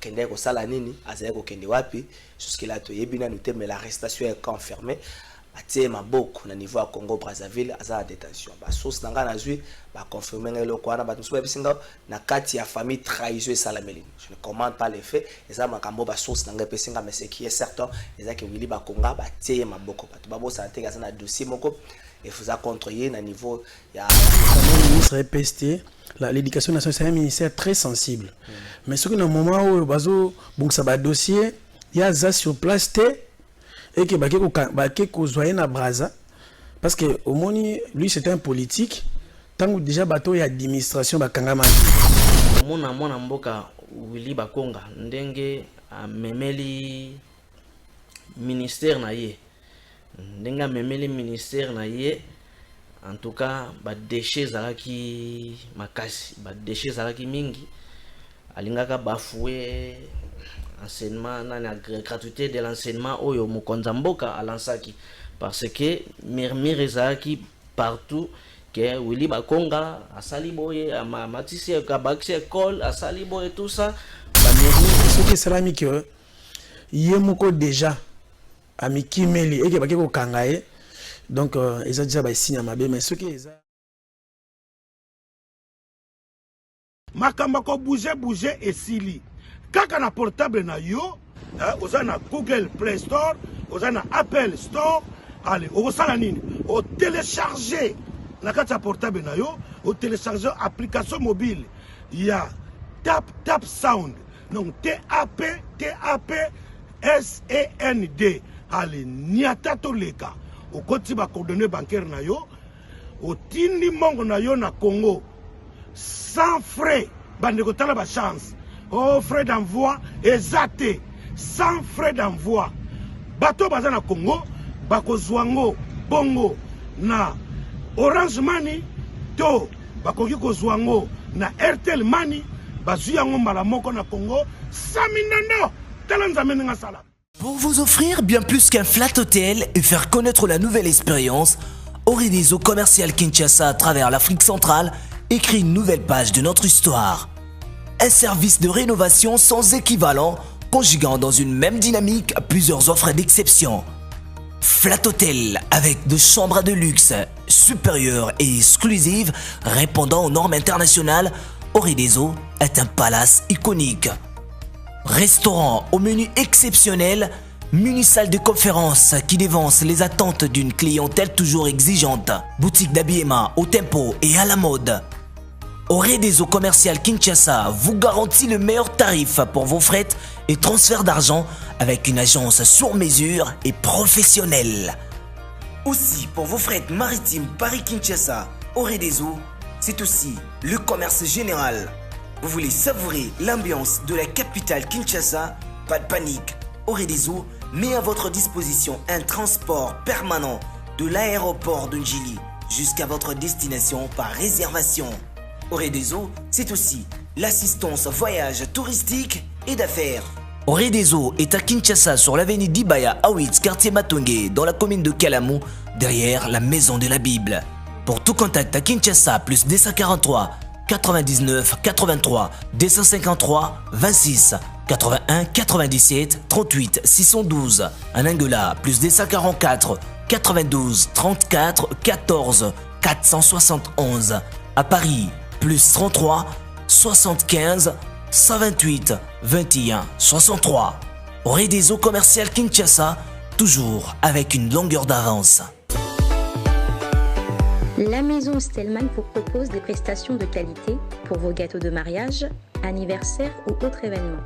Akendaki kosala nini? Azali kokende wapi? Jusque là toyebi nanu te, mais l'arrestation est confirmée. Batie maboko na niveau ya Congo Brazzaville, aza na détention. Ba source na ngai nazwi ba confirmer ngai eloko wana. Bato mosusu bayebisi ngai na kati ya famille trahison esalameli. Je ne commande pas les faits, eza makambo ba source na ngai epesi ngai, mais ce qui est certain eza ke Willy Bakonga batie ye maboko. Bato babosana te aza na dossier moko efuza contre ye na niveau ya ministre EPST. L'éducation nationale, c'est un ministère très sensible. Mais soki na moment oyo bazobongisa badossier, ye aza sur place te, eke bake kozwa ye na Braza, parce que omoni, lui c'est un politique. Ntango déjà bato oyo ya administration bakangamaki. Omona mwana mboka Willy Bakonga ndenge amemeli ministère na ye, ndenge amemeli ministère na ye, en tout cas badéchets ezalaki makasi, badéchets ezalaki mingi. Alingaka bafouer enseignement nani, gratuité de l'enseignement oyo mokonzi ya mboka alansaki, parce que murmure ezalaki partout ke Willy Bakonga asali boye, amatisi, abakisi école, asali boye, tout ça, bamurmure. Soki esalami ke ye moko déjà amikimeli, eke bake kokanga ye, donc eza déjà basigne ya mabe. Mais soki eza Makambo ya kobouger bouger esili. Kaka na portable na yo, oza na Google Play Store, oza na Apple Store. Ale, okosala nini? Otélécharger na kati ya portable na yo, otélécharger application mobile ya Tap Tap Sound, donc Tap Tap Send. Ale, niata toleka, okoti bacoordonnées bancaire na yo, otindi mbongo na yo na Congo sans frais. Bandeko, tala bachance o oh, frais d'envoi eza te, sans frais d'envoi. Bato baza na Congo bakozwa ngo bongo na Orange Money to bakoki kozwa ngo na Airtel Money. Bazwi yango mbala moko na Congo sa mindondo. Tala Nzambe ndenge asala. Pour vous offrir bien plus qu'un flat hôtel et faire connaître la nouvelle expérience, Oredeso Commercial Kinshasa à travers l'Afrique centrale écrit une nouvelle page de notre histoire. Un service de rénovation sans équivalent, conjuguant dans une même dynamique plusieurs offres d'exception. Flat Hotel avec deux chambres de luxe supérieures et exclusives répondant aux normes internationales, Oredeso est un palace iconique. Restaurant au menu exceptionnel, mini salle de conférence qui dévance les attentes d'une clientèle toujours exigeante, boutique d'habillement au tempo et à la mode. Oredeso Commercial Kinshasa vous garantit le meilleur tarif pour vos frais et transfert d'argent avec une agence sur mesure et professionnelle. Aussi pour vos frais maritimes Paris-Kinshasa, Oredeso, c'est aussi le commerce général. Vous voulez savourer l'ambiance de la capitale Kinshasa? Pas de panique. Oredeso met à votre disposition un transport permanent de l'aéroport de Ndjili jusqu'à votre destination par réservation. Oredeso, c'est aussi l'assistance voyage touristique et d'affaires. Oredeso est à Kinshasa sur l'avenue Dibaya A8, quartier Matonge, dans la commune de Kalamu, derrière la maison de la Bible. Pour tout contact à Kinshasa, plus 243 99 83 253 26 81 97 38 612. En Angola, plus 244 92 34 14 471. À Paris, plus 33 75 128 21 63. Oredeso Commercial Kinshasa, toujours avec une longueur d'avance. La maison Stellman vous propose des prestations de qualité pour vos gâteaux de mariage, anniversaire ou autres événements.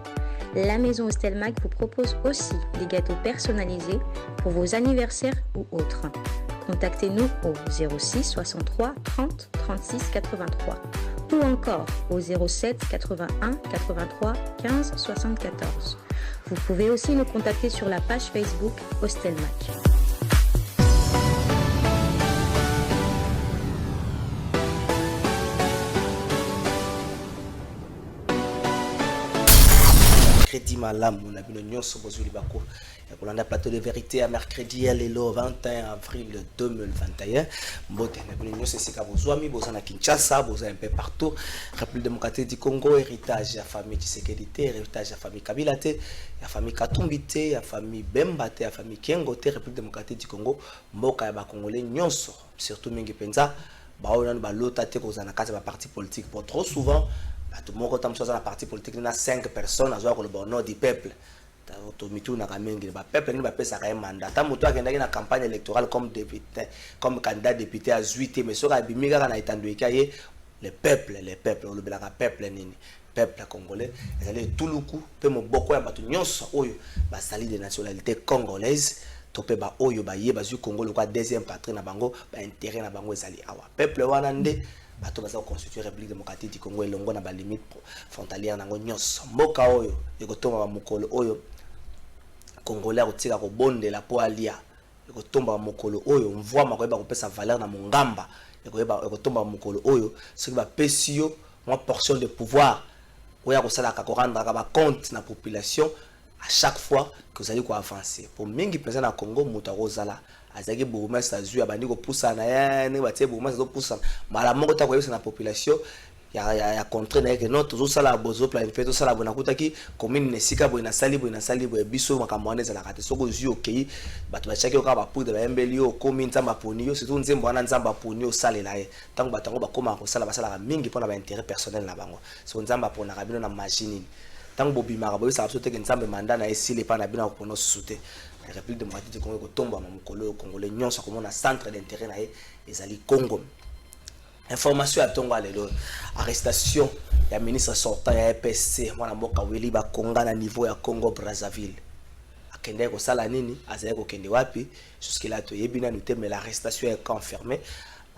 La maison Stelmag vous propose aussi des gâteaux personnalisés pour vos anniversaires ou autres. Contactez-nous au 06 63 30 36 83 ou encore au 07 81 83 15 74. Vous pouvez aussi nous contacter sur la page Facebook Hostelmac. Mercredi malamu na bino nyonso bozwi libaku ya kolanda Plateau de vérité ya mercredi ya lelo 21 avril 2021. Mbote na bino nyonso esika bozwami, boza na Kinshasa, boza un peu partout, République démocratique du Congo. Héritage ya famille Tshisekedi te, héritage ya famille Kabila te, ya famille Katumbi te, ya famille Bemba te, ya famille Kengo te. République démocratique du Congo, mboka ya bacongolais nyonso, surtout mingi mpenza baoyo nanu balota te kozala na kati ya baparti politique. Po trop souvent bato moko ta mosusu aza na parti politique na 5 personnes, azwaka koloba au nom du peuple. Tomitunaka mingi, bapeuple nini bapesaka ye mandat? Ata moto akendaki na campagne électorale comme député, comme candidat député, azwi te, mais soki abimi kaka na etando eki aye, le peuple, le peuple. Olobelaka peuple nini? Peuple congolais ezali etuluku mpe moboko ya bato nyonso oyo basali de nationalité congolaise to mpe baoyo baye bazwi Congo lokola deuxième patrie na bango. Baintérêt na bango ezali awa. Peuple wana nde bato baza koconstituer République démocratique du Congo elongo na balimite frontalière nango nyonso. Mboka oyo ekotombama mokolo oyo Congolais akotika kobondela mpo alia. Ekotombama mokolo oyo mvwama akoyeba kopesa valeur na mongamba. Ekotombama mokolo oyo soki bapesi yo mwa portion de pouvoir oyo akosalaka korendraka bacompte na population à chaque fois que ozali koavance. Po mingi mpenza na Congo, moto akozala azalaki bourgmestre, azwi, abandi kopusana ye ndenge batie bourgmestre, azopusana mbala moko ta koyebisa na population ya contrée na ye ke non, tozosala boye, tozoplanifie, tosala boye, nakutaki commune na esika boye, nasali boye, nasali boye. Biso makambo wana ezalaka te. Soki ozwi, okei, bato batiaki yo kaka bapoudre, bayembeli yo, okomi Nzambe aponi yo. Surtout nzembo wana, Nzambe aponi yo, osalela ye. Ntango bato yango bakomaka kosala, basalaka mingi mpona baintérêt personnel na bango. So Nzambe aponaka bino na magie nini? Ntango bobimaka, boyebisaka biso teke Nzambe mandat na ye esili epai na bino, akopona susu te. République démocratique du Congo ekotombwama mokolo oyo Congolais nyonso akomona centre d'intérêt na ye ezali Congo. Information ya ntongo ya lelo: arrestation ya ministre sortant ya EPST, mwana mboka Willy Bakonga, na niveau ya Congo Brazzaville. Akendaki kosala nini? Azali kokende wapi? Jusque là toyebi nanu te, mais l'arrestation est confirmée.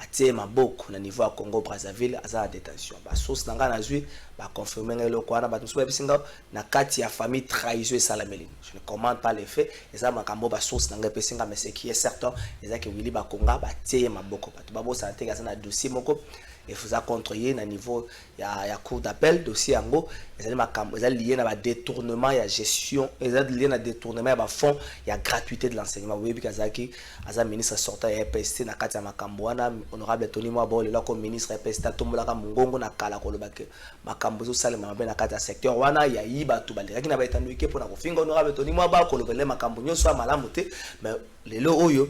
Atie maboko na niveau ya Congo Brazzaville, aza na détention. Basource na ngai nazwi, baconfirme ngai eloko wana. Bato mosusu bayebisi ngai na kati ya famille trahison esalameli. Je ne commande pas les faits, eza makambo basource na ngai epesi ngai, mais ce qui est certain eza ke Willy Bakonga batie ye maboko. Bato babosana te, aza na dossier moko efuza contre ye na niveau ya cour d'appel. Dossier yango ezali makambo ezali lié na badétournement ya gestion, ezali lié na détournement ya bafonds ya gratuité de l'enseignement. Boyebi azalaki, aza ministre sortant ya EPST. Na kati ya makambo wana, honorable Tony Mwaba, lelo ako ministre ya EPST, atombolaka mongongo na kala koloba ke makambo ezosalema mabe na kati ya secteur wana. Yayi bato balekaki na baetando eke mpona kofinga honorable Tony Mwaba, kolobele makambo nyonso ya malamu te. Mais lelo oyo,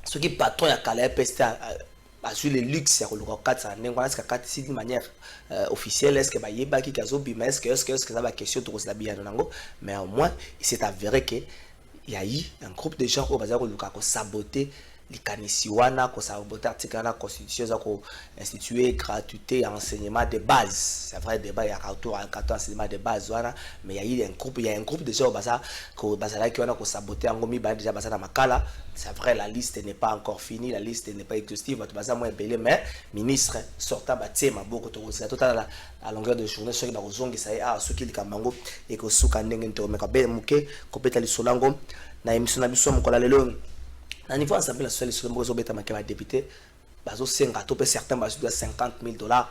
soki patron ya kala ya EPST bazwi le luxe ya koluka kokatisa na ndenge wana, est-ce akatisi d'une manière officielle? Est ce que bayebaki ke azobima? Est ce que eza baquestion tokozela biyano nango. Mais au moins il s'est avéré que y a eu un groupe de gens oyo baza koluka kosaboter likanisi wana, kosaboter article wana. Constitution eza koinstituer gratuité ya enseignement de base. C'est vrai, débat ya autour ya gratuité enseignement de base wana, mais il y a un groupe de gens oyo baza bazalaki wana kosaboter yango. Mibale déjà baza na makala. C'est vrai, la liste n'est pas encore finie, la liste n'est pas exhaustive, bato baza mwa ebele, mais ministre sortant batie maboko. Tokozela, totala la longueur de journée soki bakozongisa ye awa, soki likambo yango ekosuka ndenge nini. Tokomeka be moke kobeta lisolo yango na émission na biso ya mokolo ya lelo. Na niveau Assemblée nationale, lisolo moko ezobetamaka, badéputé bazosenga to mpe certains bazwi 50 000 $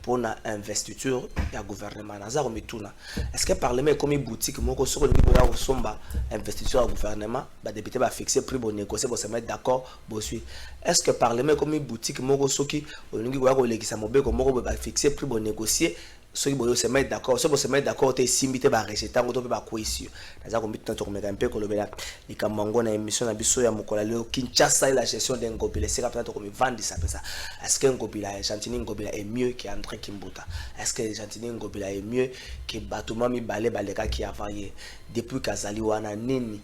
mpona investiture ya gouvernement. Naza komituna: est ce que parlement ekomi boutique moko, soki olingi boya kosomba investiture ya gouvernement, badéputé bafixe prix, bonégocie, bose mettre d'accord, bosui? Est ce que parlement ekomi boutique moko, soki olingi koya kolekisa mobeko moko boye, bafixe prix, bonégocie, soki boye ose mettre d'accord, soki bose mettre d'accord te, esimbi te, barejeter yango to mpe bakwesi yo? Naza komituna. Tokomeka mpe kolobela likambo yango na émission na biso ya mokolo ya lelo. Kinshasa et la gestion de Ngobila, esika mpenza tokomivandisa mpenza. Est ce que Ngobila, Gentiny Ngobila est mieux que André Kimbuta? Est ce que Gentiny Ngobila est mieux que bato mwa mibale balekaki avant ye? Depuis kazali wana, nini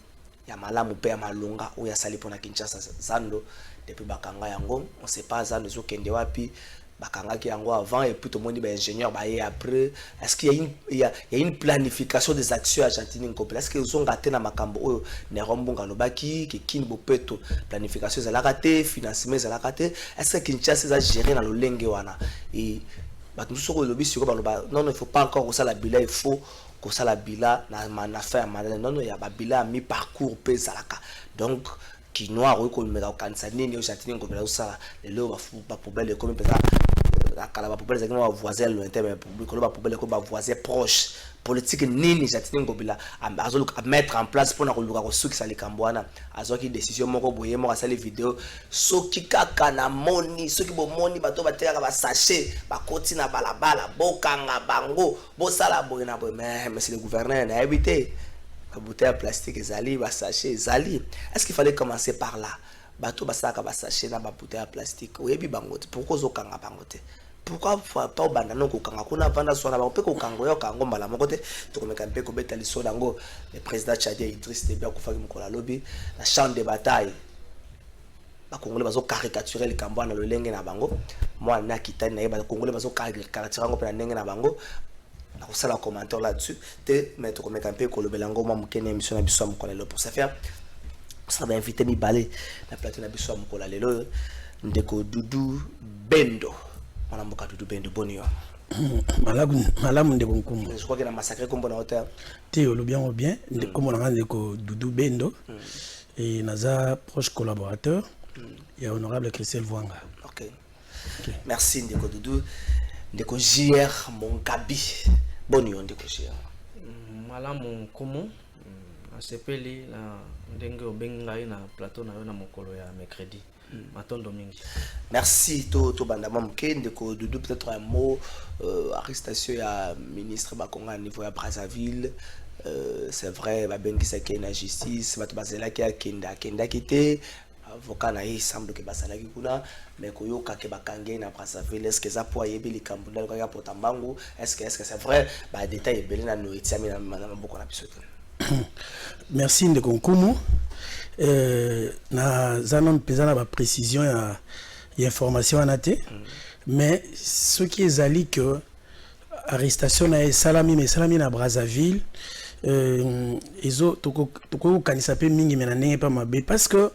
ya malamu mpe ya malonga oyo asali mpona Kinshasa? Zando, depuis bakanga yango, on sait pas zando ezokende wapi. Bakangaki yango avant et puis tomoni baingénieur baye après. Est ce qu'il y a une planification des actions ya Gentiny Ngobila? Est ce que ozonga te na makambo oyo Neron Mbunga alobaki ke Kin bopeto, planification ezalaka te, financement ezalaka te? Est ce que Kinshasa eza géré na lolenge wana? Et bato mosusu oyo olobi sikoyo, baloba: non, non, il faut pas encore kosala bilan, il faut kosala bilan na fin ya mandat. Non, non, ya babilan ya mi parcours mpe ezalaka. Donc kinois akoki komeka kokanisa nini oyo Gentiny Ngobila azosala lelo. Bapoubelle ekomi mpenza, na kala bapoubelle ezalaki na bavoisin lointain, mais likolo bapoubelle ekomi bavoisin proche. Politique nini Gentiny Ngobila azoluka mettre en place mpona koluka kosukisa likambo wana? Azwaki décision moko boye, moko asali video: soki kaka namoni, soki bomoni bato batekaka basachet bakoti na balabala, bokanga bango, bosala boye na boye. Mais monsieur le gouverneur, nayebi te, babouteille ya plastique ezali, basachet ezali. Est ce qu'il fallait commencer par là? Bato basalaka basachet na babouteille ya plastique, oyebi bango te, pourquoi ozokanga bango te? Pourquoi pas obanda no kokanga kuna, vanda swana bango mpe kokanga, oyoka yango mbala moko te? Tokomeka mpe kobeta liso nango. Le président tchadien Idriss Déby akufaki mokolo alobi na champ de bataille. Bakongole bazocaricaturer likambo wana lolenge na bango. Mwana ne akitani na ye, bakongole bazocaricaturer yango mpe na ndenge na bango. Nakosala commentaire là-dessus te, mais tokomeka mpe kolobela yango mwa moke na émission na biso ya mokolo lelo. Pour ça faire, osala bainvité mibale na plateau na biso ya mokolo ya lelo: ndeko Dudu Bendo. Mwana mboka Dudu Bendo, boni yo? Malamu, malamu, ndeko Nkumu. Je crois que na massacre kombo na yo te. Te, olobi yango bien. Nkombo na nga ndeko Dudu Bendo et naza proche collaborateur ya honorable Christelle Vuanga. Ok, merci ndeko Dudu. Ndeko JR Mongabi, boni yo ndeko JR? Malamu, Nkumu. Nasepeli na ndenge obengi ngai na plateau na yo na mokolo ya mercredi. Matondo mingi. Merci. To tobanda mwa moke. Ndeko Dudu, peut-être un mot. Arrestation ya ministre Bakonga à niveau ya Brazzaville, c'est vrai babengisaki ye na justice, bato bazelaki akende, akendaki te. Avocat na ye semble ke basalaki kuna, mais koyoka ke bakangi ye na Brazzaville, est ce que eza po ayebi likambo nde alukaki apota mbangu? Est ce que c'est vrai? Badétail ebele nano etiami na maboko na biso te. Merci ndeko Nkumu. Naza nano mpenza na baprécision ya information wana te, mais soki ezali ke arrestation na ye esalami, mais esalami na Brazzaville, ezo tokoki kokanisa mpe mingi, me na ndenge mpe mabe, parce que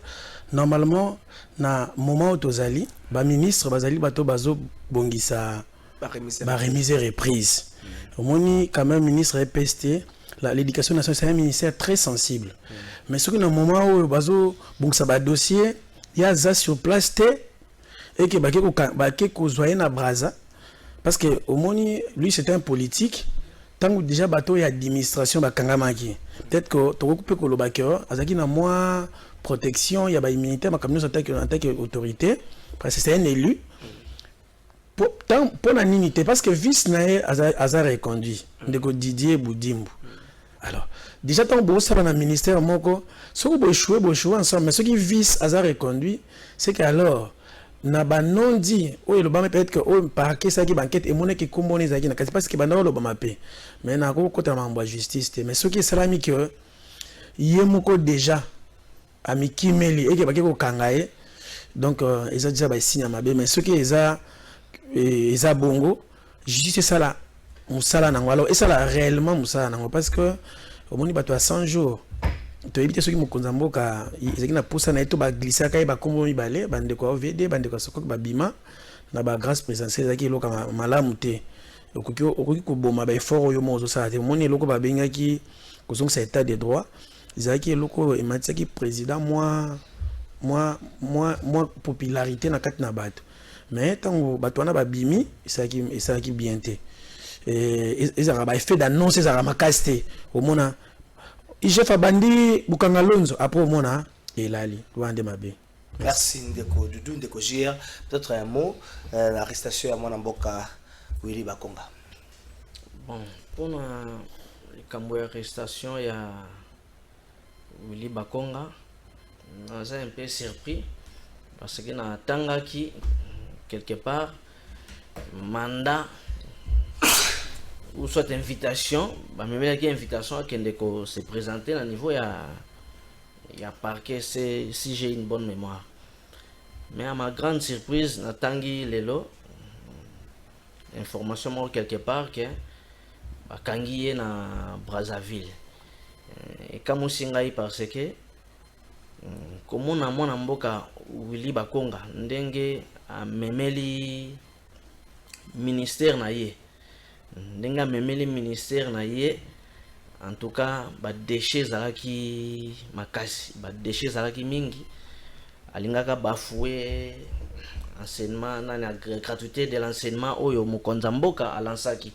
normalement na moment oyo tozali, baministre bazali bato bazobongisa baremise reprise. Omoni quand même ministre EPST, l'éducation nationale, c'est un ministère très sensible, mais soki na moment oyo bazobongisa badossier, ye aza sur place te, eke bake kozwa ye na Braza, parce que omoni, lui c'est un politique. Ntango déjà bato ya administration bakangamaki, peut-être que tokoki mpe koloba ke azalaki na mwa protection ya baimmunité, makambo nyonso en tant que autorité, parce que c'est un élu. Mpo na nini te? Parce que vice na ye aza reconduit, ndeko Didier Budimbu. Alors déjà ntango bosala na ministère moko, soki boéchoué, boéchoué ensemble. Mais soki vice aza reconduit, c'est que alors na banondi oyo elobami, peut-être que oyo parquet esalaki baenquête, emonaki kombo wana ezalaki na kati, parce que banda olobama mpe. Mais nakokota makambo ya justice te. Mais soki esalami ke ye moko déjà amikimeli, eke bake kokanga ye, donc eza déjà basigne ya mabe. Mais soki eza bongo, justice esala mosala nango, alors esala réellement mosala nango, parce que omoni bato ya 100 jours, toyebi te soki mokonzi ya mboka ezalaki na posa na ye to baglisaka ye bakombo mibale. Bandeko ya OVD, bandeko ya Sokoki babima na bagrâce présidentielle, ezalaki eloko malamu te. Okoki koboma baeffort oyo mo ozosala te. Omoni eloko babengaki kozongisa état de droit, ezalaki eloko oyo ematisaki président mwa popularité na kati na bato. Mais ntango bato wana babimi, esalaki bien te. Ezalaka baeffet d'annonce, ezalaka makasi te. Omona IGF abandi bukanga lonzo, après omona elali wana nde mabe. Merci ndeko Dudu. Ndeko JR, peut-être un mot, l'arrestation ya mwana mboka Willy Bakonga. Bon, mpona likambo ya arrestation ya Willy Bakonga, naza un peu surpris, parce que natangaki quelque part mandat ou soit invitation, bamemelaki invitation akende ko se présenter na niveau ya parquet, c'est si j'ai une bonne mémoire. Mais à ma grande surprise, natangi lelo information moko quelque part ke bakangi ye na Brazzaville. Ekamwisi ngai, parce que komona mwana mboka Willy Bakonga ndenge amemeli ministère na ye, ndenge amemeli ministère na ye, en tout cas badéchet ezalaki makasi, badéchet ezalaki mingi. Alingaka bafouer enseignement nani, gratuité de l'enseignement oyo mokonzi ya mboka alansaki.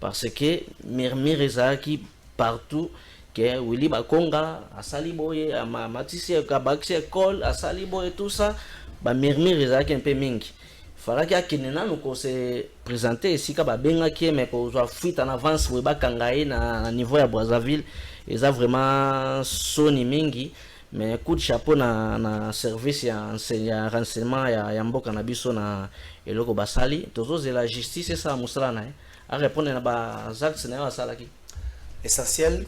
Parce que murmure ezalaki partout ke Willy Bakonga asali boye, amatisi, abakisi école, asali boye, tout ça. Bamurmure ezalaki mpe mingi. Falaki akende nanu kose présenter esika babengaki ye, mais kozwa fuite en avance boye, bakanga ye na niveau ya Brazzaville, eza vraiment soni mingi. Mais coup de chapeau na service ya renseignement ya mboka na biso na eloko basali. Tozozela justice esala mosala na ye, arépondre na baactes na ye asalaki. Essentiel,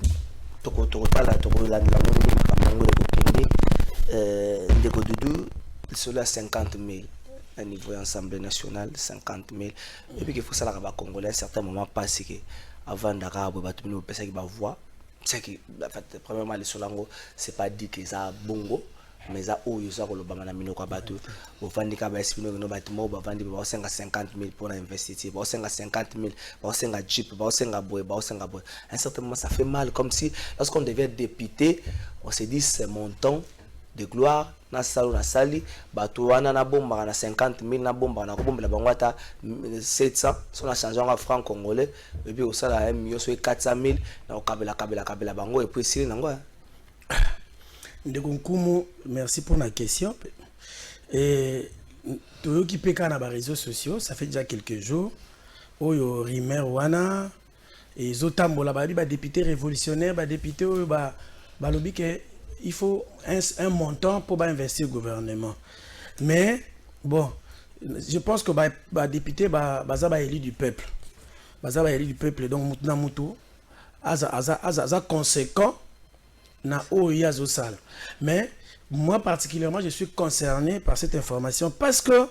tokotala, tokolandela ndenge makambo yango ekokende. Ndeko Dudu, lisolo ya 50 000 na niveau ya Assemblée nationale, 50 000, et puis qu'il faut salaka bacongolais un certain moment pasi ke avandaka boye, bato bino bopesaki bavoix. C'est que, en fait, premièrement, lisolo yango, c'est pas dit que eza bongo, mais eza oyo eza kolobama na minoko ya bato. Bovandi kaka, bayesi bino kino bato moko bavandi, baosenga 50 000 mpona investiture, baosenga 50 000, baosenga jeep, baosenga boye, baosenga boye. À un certain moment, ça fait mal, comme si lorsqu'on devient député, on se dit: c'est mon temps de gloire, nasala, nasali bato wana, nabombaka na 50 000, nabombaka, nakobombela bango ata 700. So na change yango franc congolais, et puis osala 1 million, soki 400 000, nakokabela, kabela, kabela bango, et puis esili nango. Ndeko Nkumu, merci pour la question. Et toyoki mpe kaka na baréseaux sociaux, ça fait déjà quelques jours oyo rumeur wana ezotambola. Bayebi badéputé révolutionnaire, badéputé oyo balobi ke il faut un montant pour investir gouvernement. Mais bon, je pense que badéputé baza baélu du peuple, baza baélu du peuple. Donc mutu na mutu aza conséquent na oyo ye azosala. Mais moi particulièrement, je suis concerné par cette information parce que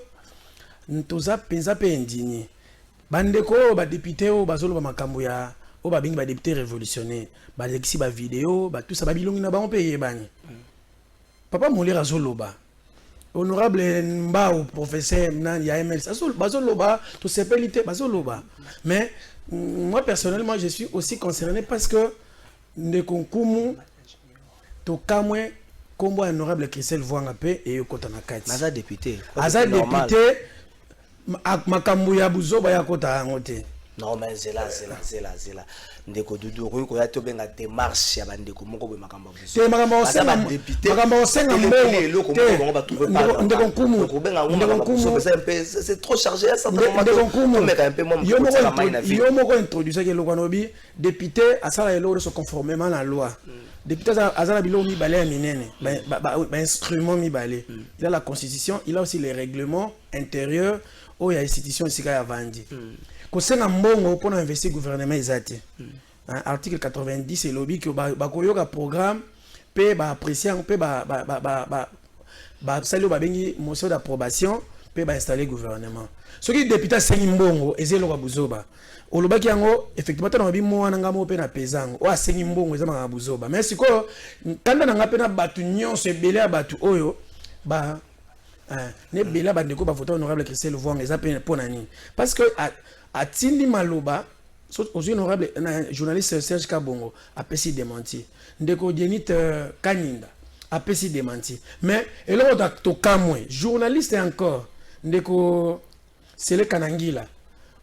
toza mpenza mpe indigné. Bandeko oyo badéputé oyo bazoloba makambo ya oyo babengi badéputé révolutionnaire, balekisi bavideo, batusa babilongi na bango mpe eyebani. Papa Molière azoloba, honorable Mbao, professeur nani ya MLC bazoloba, tosepeli te, bazoloba. Mais moi personnellement, je suis aussi concerné parce que, ndeko Nkumu, tokamwe nkombo ya honorable Christelle Vuanga mpe eyokota na kati. Aza député. Aza député, makambo ya buzoba ya kota yango te. Non, mais zela, zela, zela, zela, ndeko Dudu. Okoki koya te obenga démarche ya bandeko moko boye makambo. Te, makambo osenga mbongo te, ndeko Nkumu. Ndeko Nkumu, c'est trop chargé. Ndeko Nkumu, yo moko introduisaki eloko wana, obi député asala eloko nyonso conformément na loi. Député aza na biloko mibale ya minene, bainstrument mibale: il a la Constitution, il a aussi les règlements intérieurs oyo ya institution esika ya vandi. Kosenga mbongo mpona investir gouvernement eza te. Article 90 elobi ke bakoyoka programme mpe baapprécie yango mpe basali oyo babengi motion d'approbation mpe bainstalle gouvernement. Soki député asengi mbongo, eza eloko ya buzoba. Olobaki yango effectivement. Tana babi mwana nga moko mpe na peza yango, oyo asengi mbongo eza makambo ya buzoba. Mais sikoyo kanda na nga mpe na bato nyonso, ebele ya bato oyo ba na ebele ya bandeko bavota honorable Christelle Vuanga, eza mpe mpo na nini? Parce que atindi maloba. Ozwi honorable na journaliste Serge Kabongo apesi démenti, ndeko Dienite Kaninda apesi démenti. Mais eloko tokamwe, journaliste encore ndeko Sele Kanangila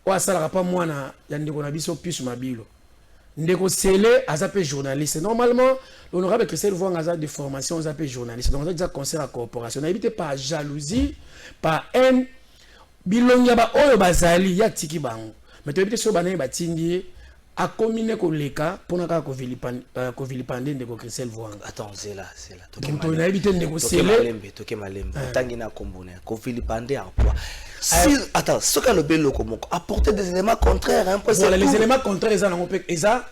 oyo asalaka mpa mwana ya ndeko na biso Pius Mabilo, ndeko Sele aza mpe journaliste. Normalement, l'honorable Christelle Vuanga aza de formation, aza mpe journaliste, donc aza déjà conseil ya corporation. Nayebi te, par jalousie, par haine, bilongi ya baoyo bazali ye atiki bango. Mais toyebi te soki banani batindi ye, akomi ne koleka mpona kaka kovilipender ndeko Christelle Vuanga. Attends, zela, zela. Donc nayebi te, ndeko Sele. Malembe, toke malembe. Otangi na kombo na kovilipender en quoi? Si, attends, soki alobi eloko moko, apporter des éléments contraires, hein, voilà, les éléments contraires eza nango mpe eza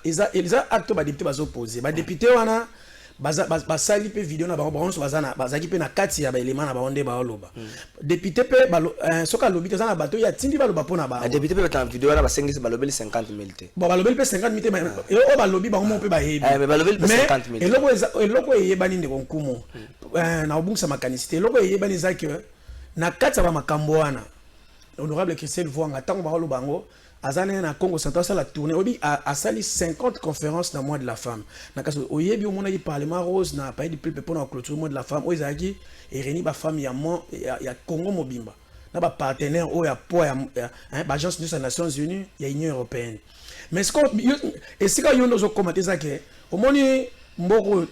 acte badéputé bazopose. Badéputé wana basali mpe video na bango, bango nyonso bazalaki mpe na kati ya baélément na bango nde baoloba. Député mpe soki alobi te, eza na bato oyo atindi baloba mpo na bango. Député mpe bata video wana basengisi, balobeli 50 000 te. Bon, balobeli mpe 50 000 te. Oyo balobi bango moko mpe bayebi. Balobeli mpe 50 000. Eloko eyebani, ndeko Nkumu, na kobungisa makanisi te, eloko eyebani eza ke na kati ya bamakambo wana, honorable Christelle Vuanga, ntango bakoloba yango, aza nene na Congo Central, asala tournée. Oyebi, asali 50 conférences na mois de la femme na kasi. Oyebi, omonaki Parlement rose na Palais du Peuple mpona clôture mois de la femme oyo ezalaki eréuni bafemme ya Congo mobimba na bapartenaire oyo ya poids ya baagence nyonso ya Nations Unies, ya Union européenne. Mais sikoyo esika yo nde ozokóma te, eza ke omoni mboka oyo,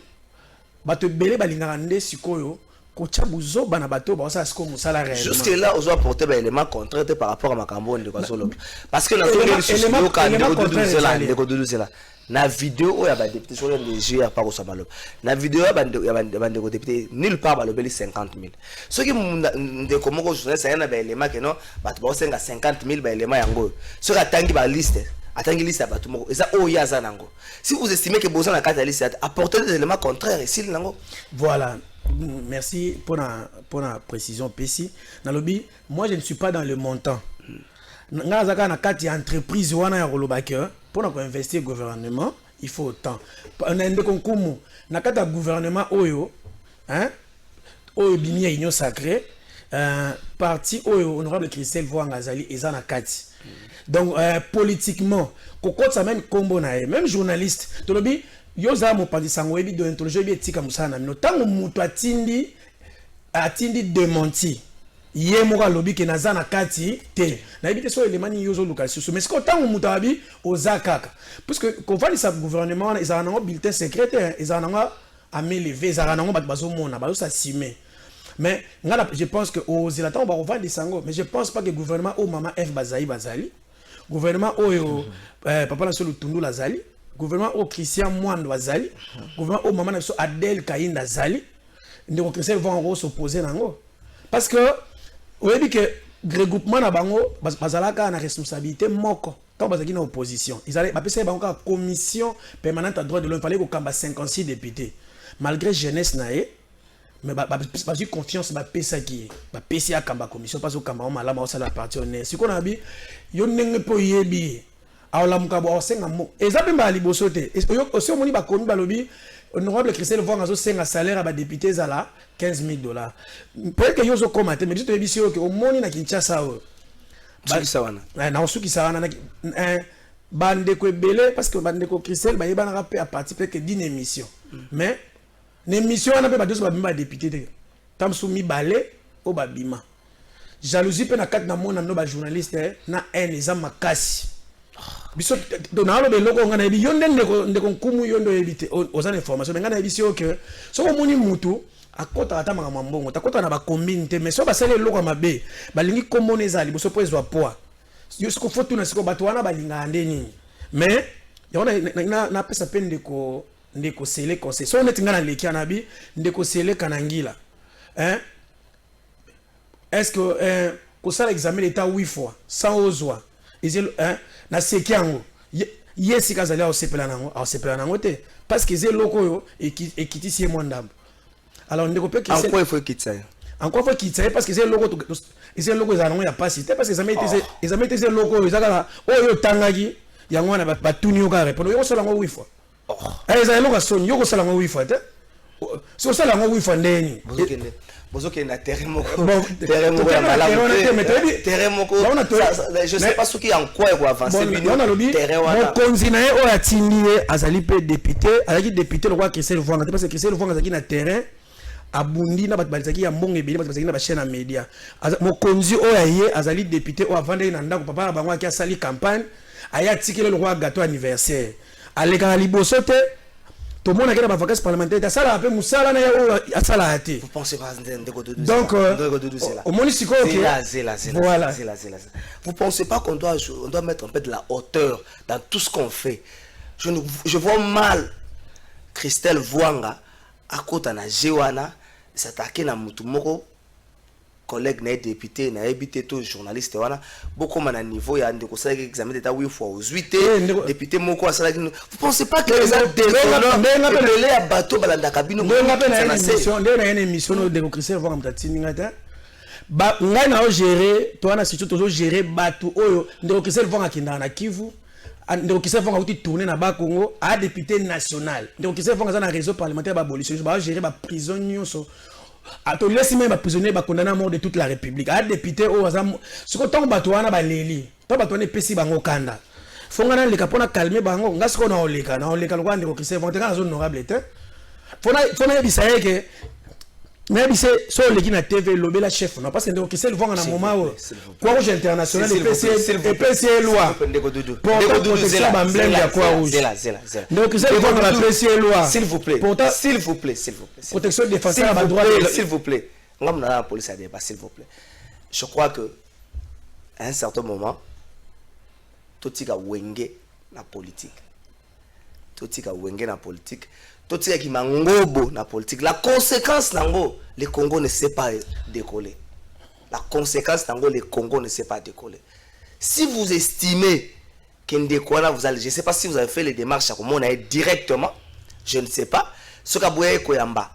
bato ebele balingaka nde sikoyo kotia buzoba na bato oyo baosala sikoyo mosala réellement. Jusque là ozo apporter ba élément contraire te par rapport à makambo oyo ndeko azoloba, parce que nazongi lisusu. Yoka, élément ndeko Dudu, contraire zela. Ezali. Ndeko Dudu, zela. Na video oyo ya badéputé, soki nde jr pa koswa maloba na video ya bandeko député, nulle part balobeli 50 000. Soki ndeko moko journaliste aya na baélément ke non, bato baosenga 50 000, baélément yango oyo, soki atangi baliste, atangi liste ya bato moko, eza oyo ye aza nango. Si vous estimez que boza na kati ya liste, apportez des éléments contraires, esili nango. Voilà. Merci pour la précision, Pessi. Nalobi, moi je ne suis pas dans le montant. Nga naza kaka na kati ya entreprise wana ya koloba ke mpona koinvestir gouvernement, il faut autant. Na ndeko Nkumu, na kati ya gouvernement oyo, hein, oyo ebimi ya Union sacrée, parti oyo honorable Christelle Voanga azali eza na kati. Donc politiquement, kokotisa même nkombo na ye, même journaliste, tolobi yo ozala mopanzi sango, oyebi déontologie, oyebi etika mosala na bino. Ntango moto atindi démenti, ye moko alobi ke naza na kati te, nayebi te so elema nini yo ozoluka lisusu. Mais sikoyo ntango moto abi oza kaka, puisque kovandisa gouvernement wana ezalaka nango bulletin secret te, ezalaka nango à main levée, ezalaka nango bato bazomona, bazosasime. Mais nga je pense que ozela ntango bakovandisa yango, mais je pense pas que gouvernement oyo mama F bazali, bazali gouvernement oyo papa na biso Lutundula azali, gouvernement oyo Christian Mwando azali, gouvernement oyo mama na biso Adele Kayinda azali, ndeko Christian Voanga s'opposer nango, parce que oyebi ke regroupement na bango bazalaka na responsabilité moko. Ntango bazalaki na opposition, bapesaki bango kaka commission permanente à droit de l'homme, fallait kokamba 56 députés malgré jeunesse na ye, mais bazwi confiance, bapesaki ye, bapesi akamba commission mpasi okamba ngo malamu, aosala parti honneur. Sikoyo na bi yo ndenge mpe oyebi ye, aolamuka bo aosenga mo, eza mpe mbala liboso te. Osi omoni bakomi balobi honorable Christelle Voanga azosenga salaire ya badéputé ezala 15 000 $. Peut-être que yo ozokóma te, mais biso toyebisi yo ke omoni na Kinshasa oyo. Sukisa wana. Na osukisa wana, bandeko ebele, parce que bandeko Christelle bayebanaka mpe à partir peut-être d'une émission, mais na émission wana mpe bato nyonso babima badéputé te, ta mosusu mibale oyo babima. Jalousie mpe na kati na mona no bajournaliste na haine eza makasi. Biso naloba eloko ngai nayebi, yo nde ndeko Nkumu, yo nde oyebi te, oza na information, mais ngai nayebi si yo ke soki omoni mutu akɔtaka ata makambo ya mbongo, takɔtaka na bacombine te, mais soki basali eloko ya mabe, balingi kombona eza liboso mpo ezwa poids. Yo siko fo tuna sikoyo bato wana balingaka nde nini. Mais yango napesa mpe ndeko Sele conseil. So neti ngai naleki ana bi ndeko Sele Kanangila, hein? Est ce que kosala examen d'état huit fois sans ozwa hein? Naseki yango, ye esika azali aosepela nango, aosepela nango te, parce que eza eloko oyo ekitisi ye mwa ndambo. Alors ndeko mpe En quoi il faut ekitisa ye? Encore faut ekitisa ye, parce que eza eloko ezala nango ya pasi te, parce que examen te, eza eloko oyo eza kaka oyo otangaki yango wana, batuni yo kaka répondre, yo kosala yango huit fois. Eza eloko ya soni, yo kosala yango huit fois te. Soki osala yango huit fois, ndeni? Bozokende na terrain moko, terrain moko ya malamu te, terrain moko, je sais pas soki en quoi ekoavance bino terrain wana. Mokonzi na ye oyo atindi ye azali mpe député, azalaki député lokola Christelle Voanga te, parce que Christelle Voanga azalaki na terrain, abundi na bato bazalaki ya mbongo ebele, bato bazalaki na bachaîne ya média. Mokonzi oyo aye azali député oyo avandaki na ndako, papa na bango aki asali campagne, aye atikeli lokola gâteau anniversaire, alekaka liboso te, tomonaki na bavacances parlementaire te, asalaka mpe mosala na ye oyo asalaka te. Donc omoni sikoyo. Voilà, vous pensez pas qu'on doit, on doit mettre un peu de la hauteur dans tout ce qu'on fait? Je, ne, je vois mal Christelle Voanga akota na jeu wana, s'attaquer na mutu moko, collègue na ye député, nayebi te, to journaliste wana, bokóma na niveau ya ndeko osalaki examen d'état huit fois, ozwi te, député moko asalaki. Vous pensez pas que eza déshonneur? Ebele ya bato balandaka bino. Ndenge na ye na émission oyo, ndeko Christelle Voanga moto atindi ngai te. Ngai na ogere to wana, surtout tozogere bato oyo ndeko Christelle Voanga akendaka na Kivu. Ndeko Christelle Voanga auti tourner na Bakongo, a député national. Ndeko Christelle Voanga aza na réseau parlementaire baabolition, baogere baprison nyonso, tolesi même baprisonnier bacondamné à mort de toute la République. A député oyo aza siko, ntango bato wana baleli, ntango bato wana epesi bango kanda, fo ngai naleka mpo na calme bango. Nga sikoyo naoleka lokola ndeko Christelle Voanga te, ngai naza honorable te, fo nayebisa ye ke Nayebi se so oleki na TV, lobela chef na, parce que ndeko Christelle Vuanga, na moment oyo Croix Rouge International epesi ye loi portant protection ya baemblème ya Croix Rouge. Ndeko Christelle Vuanga, bapesi ye loi S'il vous plaît. Portant S'il vous plaît, s'il vous plaît. protection, défenseur ya S'il vous badroit. plaît, s'il vous plaît. Nga na la police à débat, s'il vous plaît. Je crois que à un certain moment, totika wenge na politique. Totika wenge na politique. Totika kimangobo na politique. La conséquence nango, le Congo ne sait pas décoller. La conséquence nango, le Congo ne sait pas décoller. Si vous estimez que ndeko wana, vous allez, je ne sais pas si vous avez fait les démarches à comment directement, je ne sais pas. Ce que koyamba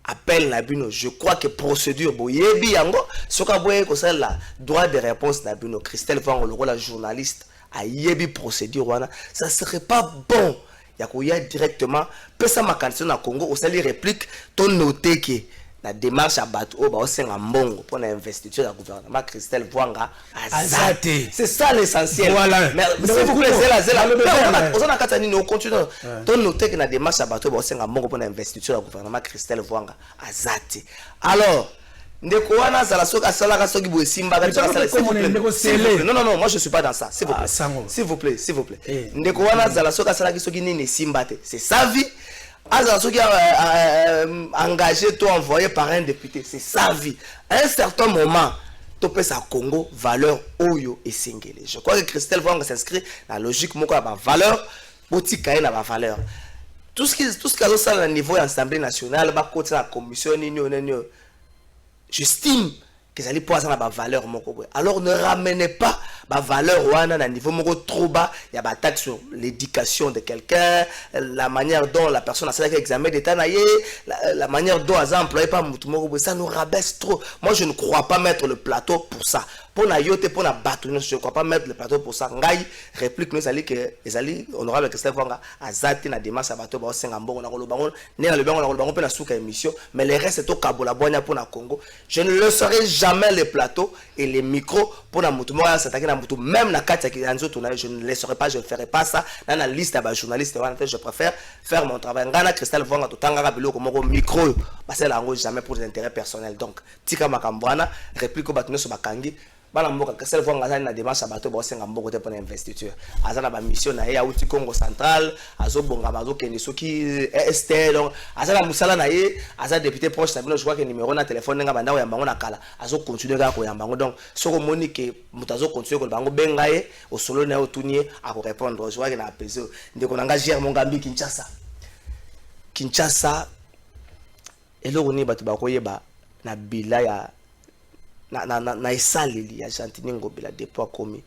appel na bino, je crois que procédure boyebi yango. Soki aboye kosala droit de réponse na bino, Christelle Vuanga lokola journaliste ayebi procédure wana. Ça serait pas bon ya koya directement pesa makanisi na Congo, osali réplique. Tonote ke na démarche ya bato oyo baosenga mbongo mpona investiture ya gouvernement, Christelle Vuanga aza te. C'est ça l'essentiel. Voilà. Mais s'il vous plaît, zela, zela. Nalobi eza. Oza na kati ya nini? Ocontinue. Tonote ke na démarche ya bato oyo baosenga mbongo mpona investiture ya gouvernement, Christelle Vuanga aza te. Alors ndeko wana azala, soki asalaka, soki boye esimbaka. Mais tango mpe komona ndeko Sele. Non, non, non, moi je suis pas dans ça, s'il vous Ah, plaît. sango. S'il vous plaît, s'il vous plaît. Eh. Ndeko wana azala, soki asalaki, soki nini esimba te, c'est sa vie. Azala soki engagé to envoyé par un député, c'est sa vie. À un certain moment, topesa Congo valeur oyo esengeli. Je crois que Christelle Vuanga s'inscrit na logique moko ya bavaleur. Botika ye na bavaleur. Tout ce qui azosala na niveau ya Assemblée nationale, bakotisa na commission nini oyo, nini oyo, j'estime qu'ezali mpo aza na bavaleur moko boye. Alors ne ramenez pas bavaleur wana na niveau moko trop bas ya baattaque sur l'éducation de quelqu'un, la manière dont la personne asalaki examen d'état na ye, la manière dont aza employé par motu moko boye. Ça nous rabaisse trop. Moi, je ne crois pas mettre le plateau pour ça, mpo na yo te, mpo na bato nyonso. Je ne crois pas mettre le plateau pour ça. Ngai, réplique no ezali ke ezali honorable Christelle Vuanga aza te na démarche ya bato baosenga mbongo. Na koloba ngo nde nalobi yango, na koloba ngo mpe na suka émission. Mais le reste, tokabola bwanya mpo na Congo. Je ne laisserai jamais les plateaux et les micros mpo na motu moko asataki na motu, même na kati ya nzoto na ye. Je ne laisserai pas, je ne ferai pas ça. Na liste ya bajournaliste wana te. Je préfère faire mon travail. Ngai na Christelle Vuanga totangaka biloko moko. Micro oyo basala yango jamais pour des intérêts personnels. Donc tika makambo wana, réplique oyo bato nyonso bakangi. Bana mboka, Christelle Vuanga azali na démarche ya bato baosenga mbongo te mpona investiture. Aza na bamission na ye, awuti Congo Central, azobongama, azokende soki st. Donc aza na mosala na ye, aza député proche na bino. Je crois que numéro na telefone ndenge banda koyamba yango na kala, azocontinue kaka koyamba yango. Donc soki omoni ke moto azocontinue koloba yango, benga ye, osololi na ye, otuni ye, akorépondre. Je crois ke na apese ndeko na nga Gere Mongambi. Kinshasa, Kinshasa, eloko nini bato bakoyeba na bila ya na esaleli ya Gentiny Ngobila depuis akomi?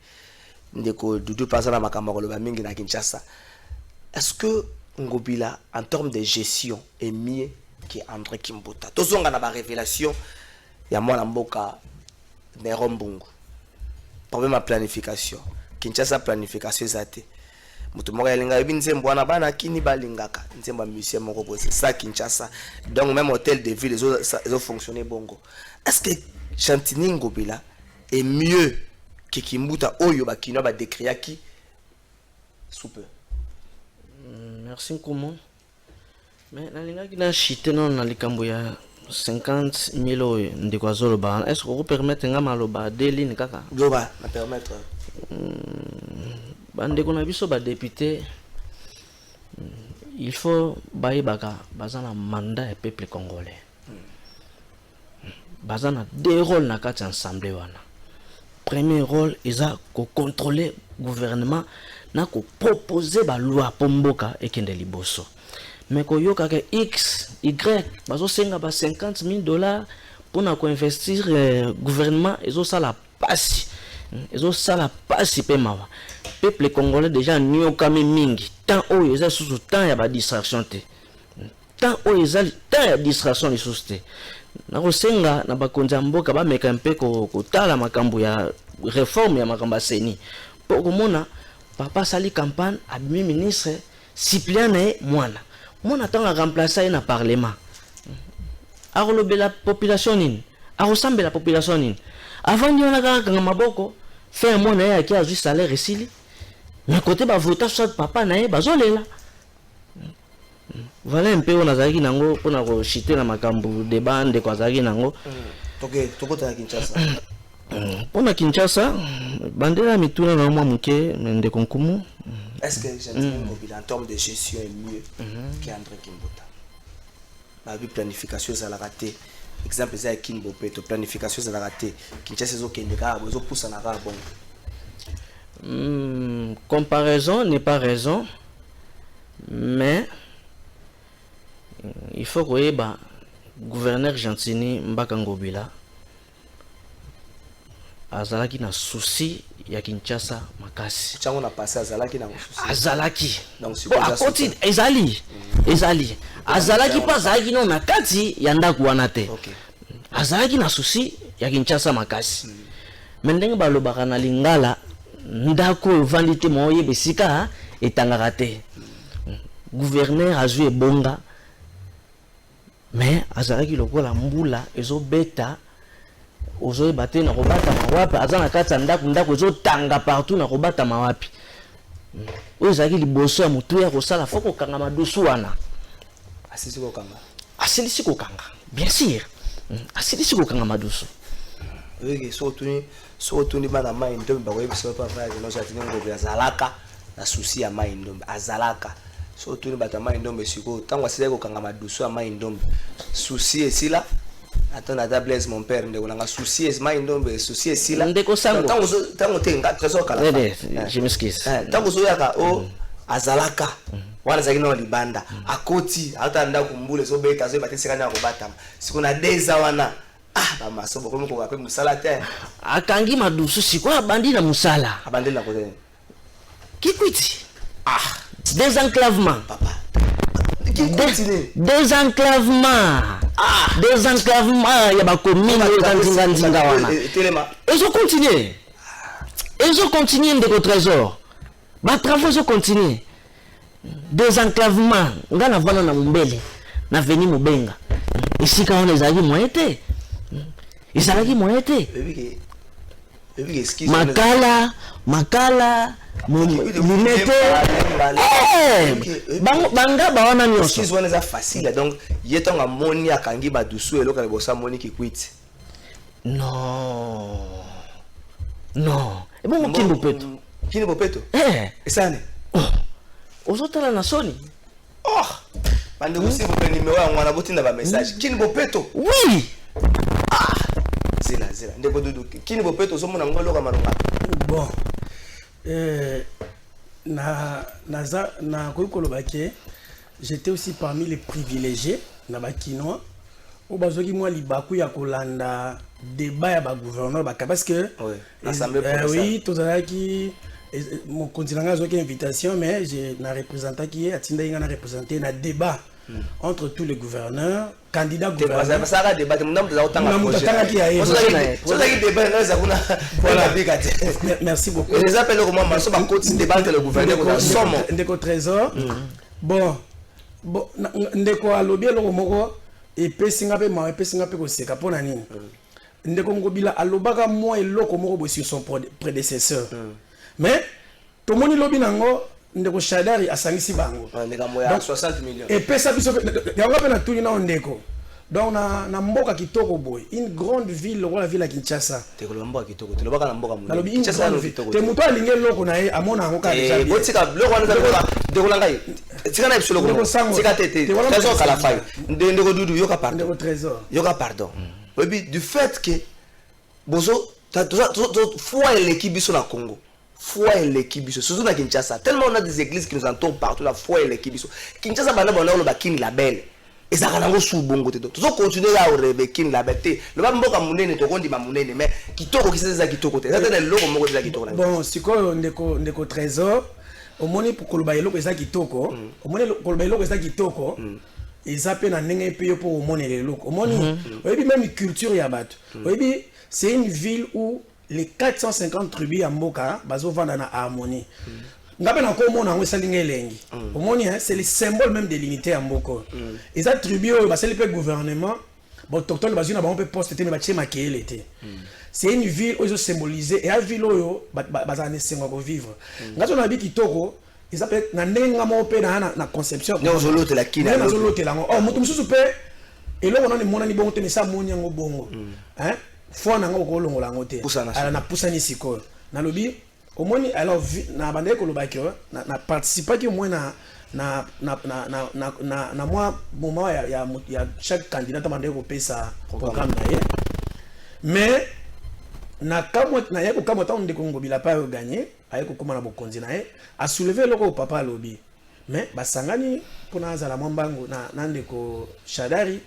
Ndeko Dudu mpe aza na makambo ya koloba mingi na Kinshasa. Est-ce que Ngobila, en termes de gestion, est mieux que André Kimbuta? Tozonga na barévélation ya mwana mboka Nero Mbungu. Problème ya planification, Kinshasa planification eza te. Moto moko alinga, yebi nzembo wana, bana kini balingaka nzembo ya musicien moko boye. C'est ça Kinshasa. Donc même hôtel de ville ezofonctionner bongo. Est-ce que Gentiny Ngobila est mieux que Kimbuta oyo bakinois badécriaki sous peu? Merci nkumu. Mais nalingaki na chite nano na likambo ya 50 000 oyo ndeko azoloba wana. Est ce que okopermettre nga maloba deux lignes kaka? Loba, na permettre. Bandeko na biso badéputé, il faut bayebaka baza na mandat ya peuple congolais. Baza na deux rôles na kati ya assemblée wana. Premier rôle eza kocontrôler gouvernement na kopropose baloi mpo mboka ekende liboso. Mais koyokaka x y bazosenga ba 50 000 $ mpona koinvestir gouvernement, ezosala pasi, ezosala pasi mpe mawa. Peuple congolais déjà niokami mingi. Temps oyo eza lisusu temps ya badistraction te. Temps oyo eza temps ya distraction lisusu te. Nakosenga na bakonzi ya mboka bameka mpe kotala makambo ya réforme ya makambo ya CENI, mpo komona papa asali campagne, abimi ministre, suppléant na ye mwana mwana, ntango aremplace ye na parlement, akolobela population nini? Akosambela population nini? Avandi wana kaka, kanga maboko. Fin ya mwana ye ake azwi salaire, esili. Mais kote bavota soit papa na ye, bazolela. Voilà un peu oyo nazalaki nango mpona kochite na makambo débat ndeko azalaki nango. Toke tokota na Kinshasa. Mpona Kinshasa, bandela mituna na mwa moke, ndeko Nkumu. Est-ce que Gentiny Ngobila, en termes de gestion, est mieux qu'André Kimbuta? Babi planification ezalaka te. Exemple eza ya Kin Bopeto, planification ezalaka te. Kinshasa ezokende kaka boye, ezopusana kaka bongo. Comparaison n'est pas raison, mais il faut koyeba gouverneur Gentiny Mbaka Ngobila azalaki na souci ya Kinshasa makasi. Ntango na passé azalaki na mosusu. Azalaki. Donc, Po sikoyo aza akoti souci. Ezali azalaki mpo azalaki no na kati ya ndako wana te. Azalaki na souci ya Kinshasa makasi, mais ndenge balobaka na lingala, ndako oyo ovandi te, ma oyeba esika etangaka te. Gouverneur azwi ebonga, mais azalaki lokola mbula ezobeta, ozoyeba te na kobatama wapi. Aza na kati ya ndako, ndako ezotanga partout, na kobatama wapi? Oyo ezalaki liboso ya motu ya kosala, fo kokanga madusu wana. Asisi kokanga? Asilisi kokanga, bien sûr. Asilisi kokanga madusu. Oyeke soki otuni bana Mai Ndombe, bakoyebisa yo papa ya Gentiny Ngobila azalaka na souci ya Mai Ndombe, azalaka. Soki otuni bato ya Mai Ndombe sikoyo, ntango asilaki kokanga madusu ya Mai Ndombe, souci esila? Ata na ata Blaise, mon père, ndeko nanga, souci Mai Ndombe, souci esila? Ndeko Sango. Ntango te, nga Trésor kala. Je m'excuse. Ntango ozoyaka o azalaka wana, azalaki nano libanda, akoti ata ndako, mbula ezobeta, azoyeba te esika nini akobatama. Sikoyo na deza wana, ah, bamaso bokomi koka mpe mosala te. Akangi madusu, sikoyo abandi na mosala. Abandi na kote? Kikwiti. Ah, désenclavement. Papa, Kikwiti nini? Désenclavement. Ah, désenclavement ya bacommune oyo eza nzinganzinga wana. Telema. Ezocontinue, ezocontinue, ndeko Trésor, batravaux ezocontinue. Désenclavement, nga navanda na Mombele, na veni Mobenga, esika wana ezalaki moyen te, ezalaki moyen te. Oyebi excuse. Makala, Makala, Limete, bango bangaba wana nyonso. Excuse wana eza facile. Donc ye ntango amoni akangi badusu, eloko ya liboso amoni Kikwiti. Non, non, ebongo Kin Bopeto? Kin Bopeto? Eh. Esani? Oh. Ozotala na soni. Oh, bandeko, s'il vous plaît, numéro yango wana, botinda bamessage. Kin Bopeto? Oui. Ah, zela, zela, ndeko Dudu, Kin Bopeto ozomona ngo eloko ya malonga? Bon, na naza nakoki koloba ke j'étais aussi parmi les privilégiés na bakinois oyo bazwaki mwa libaku ya kolanda débat ya bagouverneur baka, parce que Oui, assemblée oui, tozalaki, mokonzi na ngai azwaki invitation, mais je na représentaki ye, atindaki ngai na représente na débat entre tous les gouverneurs candidats gouverneurs. Basalaka débat te, mundu aza kotanga. Na moto atangaki ya ye. Sozalaki débat nga eza kuna bika te. Merci beaucoup. Eza mpe eloko mwa maso bakotisi débat entre le gouverneur, koza somo. Ndeko Trésor, bon, ndeko alobi eloko moko epesi nga mpe mawa, epesi nga mpe koseka. Mpo na nini? Ndeko Ngobila alobaka mwa eloko moko boye sur son prédécesseur, mais tomoni lobi nango ndeko Shadari asangisi bango. Likambo ya Donc, 60 millions. Epesa biso yango mpe natuni nao ndeko. Donc na mboka kitoko boye, une grande ville lokola ville ya Kinshasa. Te, koloba mboka kitoko, tolobaka na mboka monene. Nalobi une Kinshasa grande nano ville kitoko te. te. Moto alingi eloko na ye, amona yango kaka déjà Eh, bien. botika biloko wana eza lokola, ndeko na ngai, tika na biso eloko Ndeko moko. Sango. Tika te te. Te, wana Trésor moto Kalafai, ndeko Dudu, yoka pardon. Ndeko Trésor. Yoka pardon. Oyebi, du fait que bozo foi eleki biso na Congo, foi eleki biso surtout na Kinshasa, tellement on a des églises qui nous entourent partout, la foi eleki biso. Kinshasa, banda banda oloba Kin la belle, ezalaka nango su bongo te. Tozocontinue ya orêver Kin la belle te. Loba mboka monene, tokondima monene, mais kitoko, Kinshasa eza kitoko te, eza te na eloko moko te eza kitoko na Bon, sikoyo ndeko Trésor, omoni, koloba eloko eza kitoko, omoni, koloba eloko eza kitoko eza mpe na ndenge mpe yo mpo omonela eloko. Omoni, oyebi, même culture ya bato, oyebi, c'est une ville où les 450 tribus ya mboka bazovanda na harmonie. Nga mpe nakomona yango, esali nga elengi. Omoni, hein, c'est le symbole même de l'unité ya mboka oyo. Eza tribu oyo basali mpe gouvernement, baautochtone bazwi na bango mpe poste te, mais batie makeyele te. C'est une ville oyo ezosymboliser, eya ville oyo bazala na esengo ya kovivre. Nga so nayebi kitoko. Eza mpe na ndenge nga moko mpe na conception. Ndenge ozolotela Kin. Ndenge nazolotela yango. Oh, moto mosusu mpe eloko nano emonani bongo te, mesa amoni yango bongo. Hein? Foi na yango okolongola yango te. Pusana. Alors napusani sikoyo, nalobi omoni, alors na bandaki koloba ke na participaki au moins na mwa moment ya chaque candidat ntango bandaki kopesa programme na ye. Mais nakamwa, naye kokamwa ntango ndeko Ngobila mpe ayo gagné, aye kokóma na bokonzi na ye, asoulevé eloko oyo papa alobi. Mais basangani mpona azala mwa mbangu na ndeko Shadari.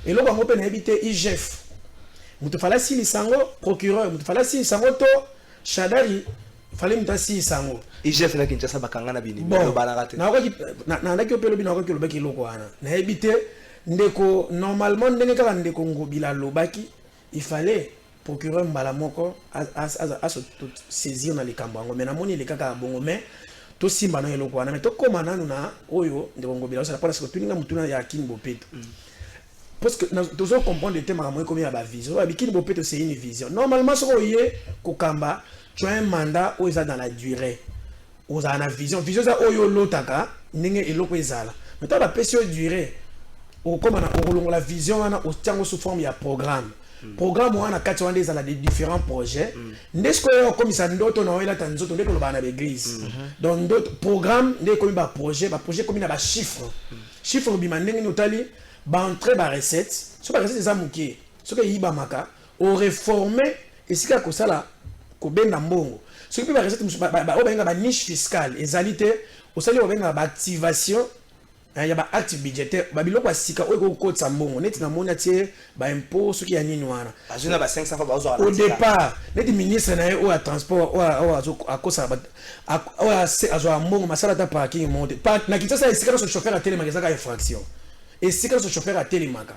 Eloko yango mpe nayebi te, IGF moto fallait asilisa yango, procureur moto fallait asilisa yango, to Shadari fallait moto asilisa yango. IGF na Kinshasa bakanga na bini. Bon, lobanaka te. Nandaki yo mpe lobi, nakoki olobaki eloko wana, nayebi te ndeko. Normalement, ndenge kaka ndeko Ngobila alobaki, il fallait procureur mbala moko asaisir na likambo yango. Mais namoni ele kaka bongo. Mais tosimba na eloko wana, mais tokóma nanu na oyo ndeko Ngobila osala, mpona siko tuninga motuna ya Kin Bopeto, parce que tozo comprendre te makambo ekomi ya bavision. Oyo Kin Bopeto, c'est une vision. Normalement, soki oye kokamba, tu as un mandat oyo eza dans la durée, ozala na vision. Vision eza oyo olotaka ndenge eloko ezala. Mais ntango bapesi yo durée, okokóma na okolongola vision wana, otiango sous forme ya programme. Programme wana, kati wana nde ezala de différents projets. Nde sikoyo okomisa ndoto na yo elata nzoto, nde tolobaka na baeglise. Donc ndoto, programme nde ekomi baprojet, baprojet ekomi na bachiffre. Chiffre obima ndenge nini? Otali baentrée, barecette. So barecette eza moke, soki eyibamaka, oreforme esika ya kosala kobenda mbongo. Soki mpe barecette mosusu oyo babenga baniche fiscale ezali te, osali oyo babengaka baactivation, eh, ya baacte budgétaire, babiloko ya sika oyo ekokotisa mbongo. Neti namoni atie baimpôt soki ya nini wana. Bazwi na ba 500 francs bazwaka Au na nzela. départ, neti ministre na ye oyo ya transport, oyo akosaka oyo azwaka mbongo masala ata parking moko te. Na Kinshasa, esika nyonso chauffeur atelemaka ezaka infraction, esika nyonso chauffeur atelemaka.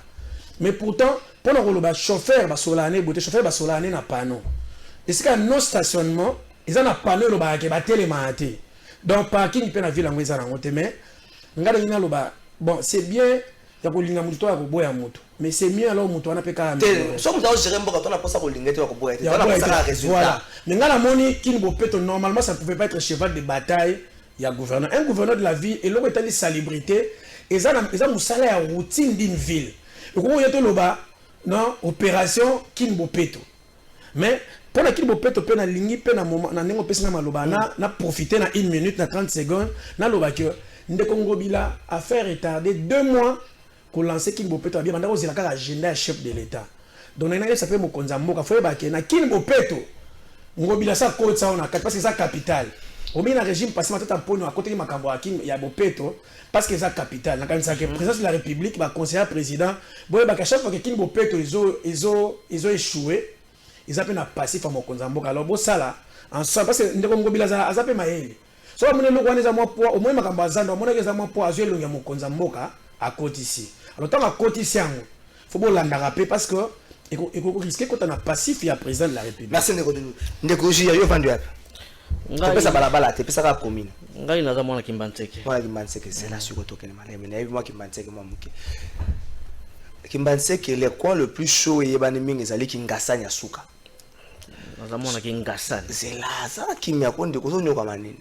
Mais pourtant, mpona koloba chauffeur basolaka ne boye te. Chauffeur basolaka ne na panneau, esika non stationnement eza na panneau elobaka ke batelemaka te. Donc parking mpe na ville yango eza nango te. Mais ngai nalingi naloba, bon, c'est bien ya kolinga motu to ya koboya motu, mais c'est mieux alors motu wana mpe kaka Te, so moto azogere mboka, to na mposa kolinga te, ya koboya te, Ya to na boya mposa te. kaka résultat. Voilà. Mais nga namoni Kin Bopeto, normalement, ça ne pouvait pas être cheval de bataille ya gouverneur. Un gouverneur de la ville, eloko etali salubrité eza eza mosala ya routine d'une ville. Ekoki oya toloba non, opération Kin Bopeto. Mais mpo na Kin Bopeto mpe, nalingi mpe na moment na ndenge opesi nga maloba, na profiter na une minute na 30 secondes, naloba ke ndeko Ngobila a fait retarder 2 mois kolancer Kin Bopeto. Abia banda kozela kaka agenda ya chef de l'État. Donc na nayebisa mpe mokonzi ya mboka, fo yeba ke na Kin Bopeto, Ngobila sa akotisa oyo na kati, parce que eza capitale. Omingi na régime passé, Matata Mponyo akotaki makambo ya Kin ya Bopeto parce que eza capitale. Nakanisaka présidence de la République, baconseiller président, boyebaka chaque fois ke Kin Bopeto ezo échoué, eza mpe na passif ya mokonzi ya mboka. Alors bosala ensemble, parce que ndeko Ngobila aza mpe mayele. So amoni eloko wana eza mwa poids, omoni makambo ya zando, amonaki eza mwa poids, azwi elongi ya mokonzi ya mboka, akotisi. Alors ntango akotisi yango, fo bolandaka mpe, parce que ekorisquer ekota na passif ya président de la République. Merci, ndeko Dudu. Ndeko Jia, yo ovandi wapi? Topesa balabala te, pesaka commune. Ngai naza mwana Kimbanseke. Mwana Kimbanseke, zela siko tokende maleme. Nayebi mwa Kimbanseke mwa moke. Kimbanseke, le coin le plus chaud eyebani mingi ezali Kingasani ya suka. Naza mwana Kingasani. Zela, azala kimia ko ndeko, ozonyokama nini?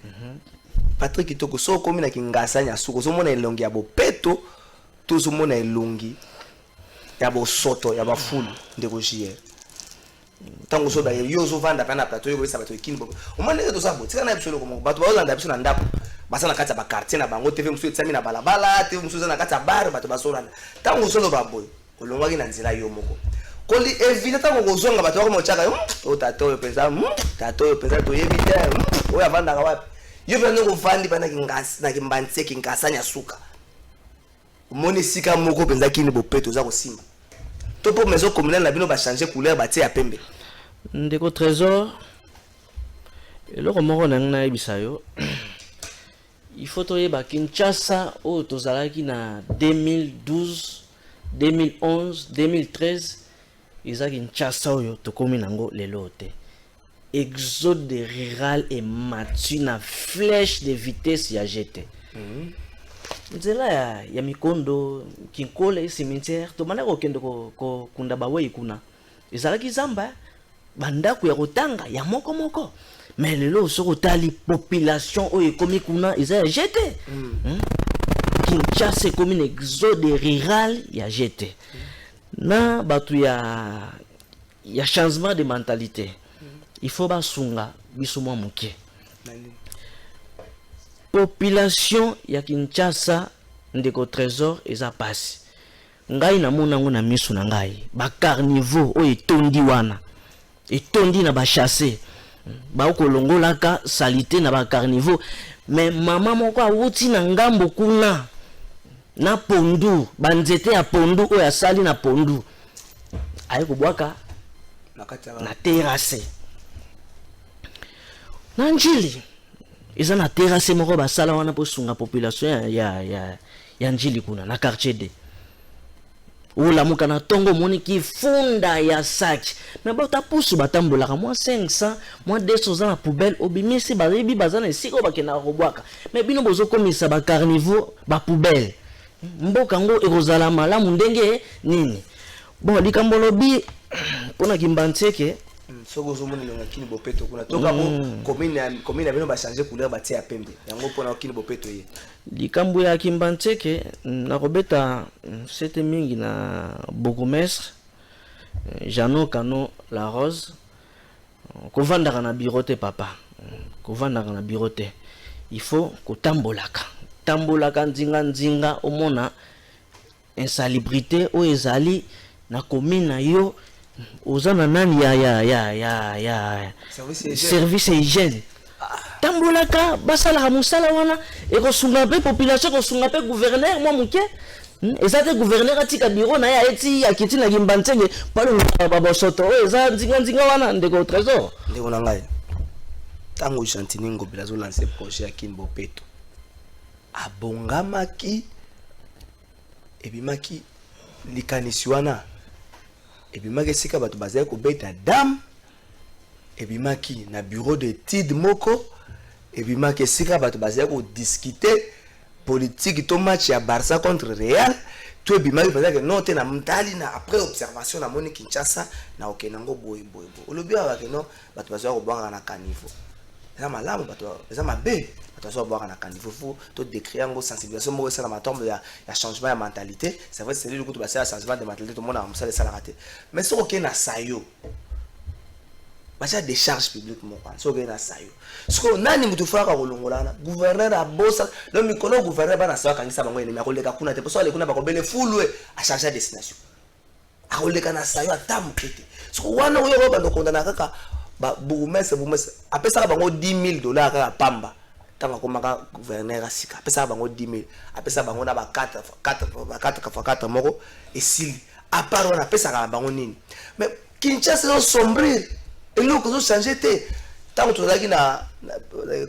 Patrik Kitoko, so okomi na Kingasani ya suka, ozomona elongi ya bopeto to ozomona elongi ya bosoto ya bafulu? Ndeko JR, ntango ozoba yo ozovanda mpe na plateau, yo koyesa bato ekini omoi ndenge toza boye. Tika na biso eloko moko, bato bazolanda biso na ndako, baza na kati ya baquartier na bango, TV mosusu etiami na balabala, TV mosusu eza na kati ya bar, bato bazolanda. Ntango ozoloba boye, olongwaki na nzela yo moko koli évite. Ntango kozonga, bato bakoma otyaka yo: "Oyo tata oyo mpenza, tata oyo mpenza toyebi te, oyo avandaka wapi?" Yo mpenza ndenge ovandi mpa na Kimbanseke, Kingasani ya suka, omoni esika moko mpenza Kin Bopeto oza kosimba to mpo maison communale na bino bachange couleur, batie ya pembe? Ndeko Trésor, eloko moko na ngai nayebisa yo, il faut toyeba Kinshasa oyo tozalaki na 2012, 2011, 2013, eza Kinshasa oyo tokómi nango lelo te. Exode rural emati na flèche de vitesse ya gt. Nzela ya mikondo, Kinkole, cimetière, tobandaki kokende kokunda bawei kuna, ezalaki zamba, bandako ya kotanga ya moko moko. Mais lelo soki otali population oyo ekomi kuna, eza ya jete. Kinshasa ekomi na exode rural ya jete na bato ya changement de mentalité. Il faut basunga biso mwa moke. Population ya Kinshasa, ndeko Trésor, eza pasi. Ngai namona yango na miso na ngai, bacaniveau oyo etondi wana, etondi na bachasse, baokolongolaka saleté na bacaniveau. Mais mama moko awuti na ngambo kuna na pondu, banzete ya pondu oyo asali na pondu, aye kobwaka na kati ya na terrasse na Njili. Eza na terrasse moko basala wana mpo sunga population ya Njili kuna na quartier d. Olamuka na ntongo, omoni kifunda ya saki. Me bato pusu batambolaka mwa 500, mwa 200, oza na poubelle, obimisi, bayebi baza na esika oyo bakendaka kobwaka. Me bino bozokomisa bacaniveau bapoubelle. Mboka yango ekozala malamu ndenge nini? Bon, likambo lobi mpona Kimbanseke. Soki ozomona elonga Kin Bopeto kuna, toka po commune na bino bachange couleur, batie ya pembe yango mpona Kin Bopeto ye. Likambo ya Kimbanseke, nakobeta sete mingi na bourgmestre Jano Kano La Rose. Kovandaka na bureau te, papa, kovandaka na bureau te. Il faut kotambolaka tambolaka nzinga nzinga, omona insalubrité oyo ezali na commune na yo. Oza na nani ya service ya hygiène. Service ya hygiène, tambolaka, basalaka mosala wana, ekosunga mpe population, ekosunga mpe gouverneur mwa moke. Eza te gouverneur atika bureau na ye, ayeti, akiti na Kimbanseke palonga babosoto oyo eza nzinganzinga wana, ndeko Trésor. Ndeko na ngai, ntango Gentiny Ngobila azolance projet ya Kin Bopeto, abongamaki, ebimaki likanisi wana, ebimaki esika bato bazali kobeta dame, ebimaki na bureau d'étude moko, ebimaki esika bato bazali kodiscuter politique to match ya Barça contre Real, to ebimaki mpenza ke non te, na ntali na après observation, namoni Kinshasa na okende yango boye boye boye. Olobi awa ke non, bato bazwaka kobwakaka na caniveau, eza malamu, bato eza mabe, bato bazwaka kobwaka na caniveau. Faut to décrire yango, sensibilisation moko esalama, ntombo ya changement ya mentalité. C'est vrai, c'est kutu basala changement de mentalité, tomonaka mosala esalaka te. Mais soki okei na sayo, batia décharge publique moko wana, soki okei na sayo sikoyo, nani motu faka kolongola wana? Gouverneur abosa. Donc mikolo gouverneur, bana sayo akangisa bango enemi, akoleka kuna te, mpo so aleki kuna bakobele fulwe, achange ya destination, akoleka na sayo ata moke te. Siko wana oyo oyo bando kondana kaka babourgmestre, bourgmestre apesaka bango 10 000 $ kaka pamba. Ntango akomaka gouverneur asika, apesaka bango 10 000, apesaka bango na ba 4 4 fois 4 moko esili. À part wana, apesaka na bango nini? Mais Kinshasa ezosombrir, eloko ezochange te. Ntango tozalaki na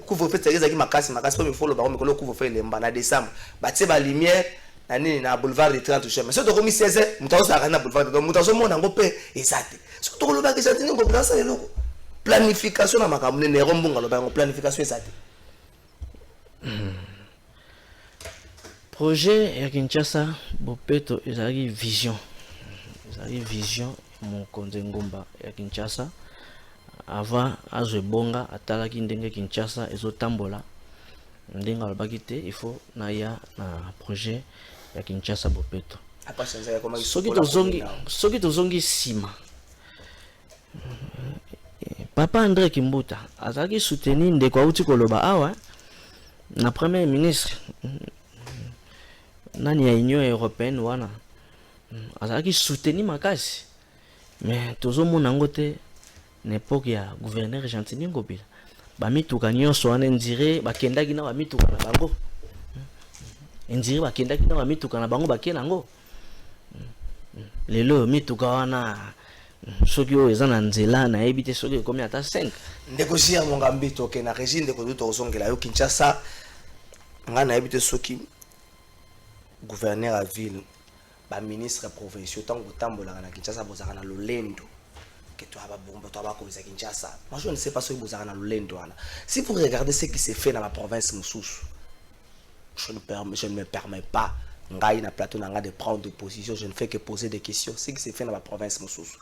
couvre-feu, ezalaki makasi makasi mpo mifolo bango. Mikolo couvre-feu elemba na décembre, batie balumière na nini na boulevard de 30 juin. Mais soki tokomi 16 heures, moto azozalaka na boulevard, donc moto azomona yango mpe eza te. Soki tokolobaka, eza te. Nini asala eloko? Planification na makambo nene ero mbongo, aloba yango, planification eza te. Projet ya Kinshasa Bopeto ezalaki vision, ezalaki vision mokonzi ngomba ya Kinshasa. Avant azwa ebonga, atalaki ndenge Kinshasa ezotambola, ndenge alobaki te, il faut naya na projet ya Kinshasa Bopeto. Soki tozongi nsima, papa André Kimbuta azalaki soutenir, ndeko auti koloba awa, na premier ministre nani ya Union européenne wana, azalaki soutenir makasi. Mais tozomona yango te na époque ya gouverneur Gentiny Ngobila. Bamituka nyonso wana, ndire bakendaki na bamituka na bango, ndire bakendaki na bamituka na bango, bake nango. Lelo oyo mituka wana, soki oyo eza na nzela, nayebi te soki ekomi ata 5. Ndeko Jia Mongambi, toke na régie. Ndeko du, tozongela yo. Kinshasa, ngai nayebi te soki gouverneur ya ville, baministre provinciaux, ntango botambolaka na Kinshasa, bozalaka na lolendo ke toya babomba, toya bakonza Kinshasa. Moi, je ne sais pas soki bozalaka na lolendo wana. Si vous regardez ce qui se fait na baprovince mosusu, je ne me permets pas, ngai na plateau na ngai, de prendre position, je ne fais que poser des questions. Ce qui se fait na baprovince mosusu,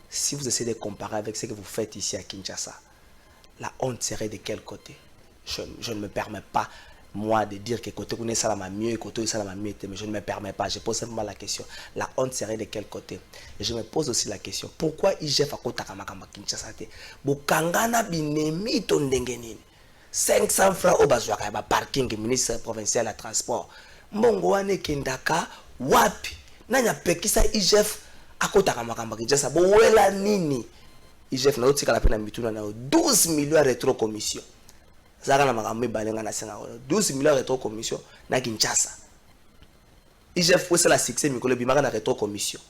si vous essayez de comparer avec ce que vous faites ici à Kinshasa, La honte serait de quel côté? Je ne me permets pas, moi, de dire que côté kuna esalama mieux, côté esalama mieux te, mais je ne me permets pas. Je pose simplement la question: la honte serait de quel côté? Et je me pose aussi la question: pourquoi IGF akotaka makambo ya Kinshasa te? Bokangana binemi to ndenge nini? 500 francs oyo bazwaka ya baparking, ministre provincial ya transport, mbongo wana ekendaka wapi? Nani apekisa IGF akotaka makambo ya Kinshasa? Bowela nini? IGF, nazotikala mpe na mituna na yo. 12 millions ya rétro commission ezalaka na makambo mibale. Ngai nasengaka 12 millions ya rétro commission na Kinshasa. IGF po esala succès, mikolo ebimaka na rétro commission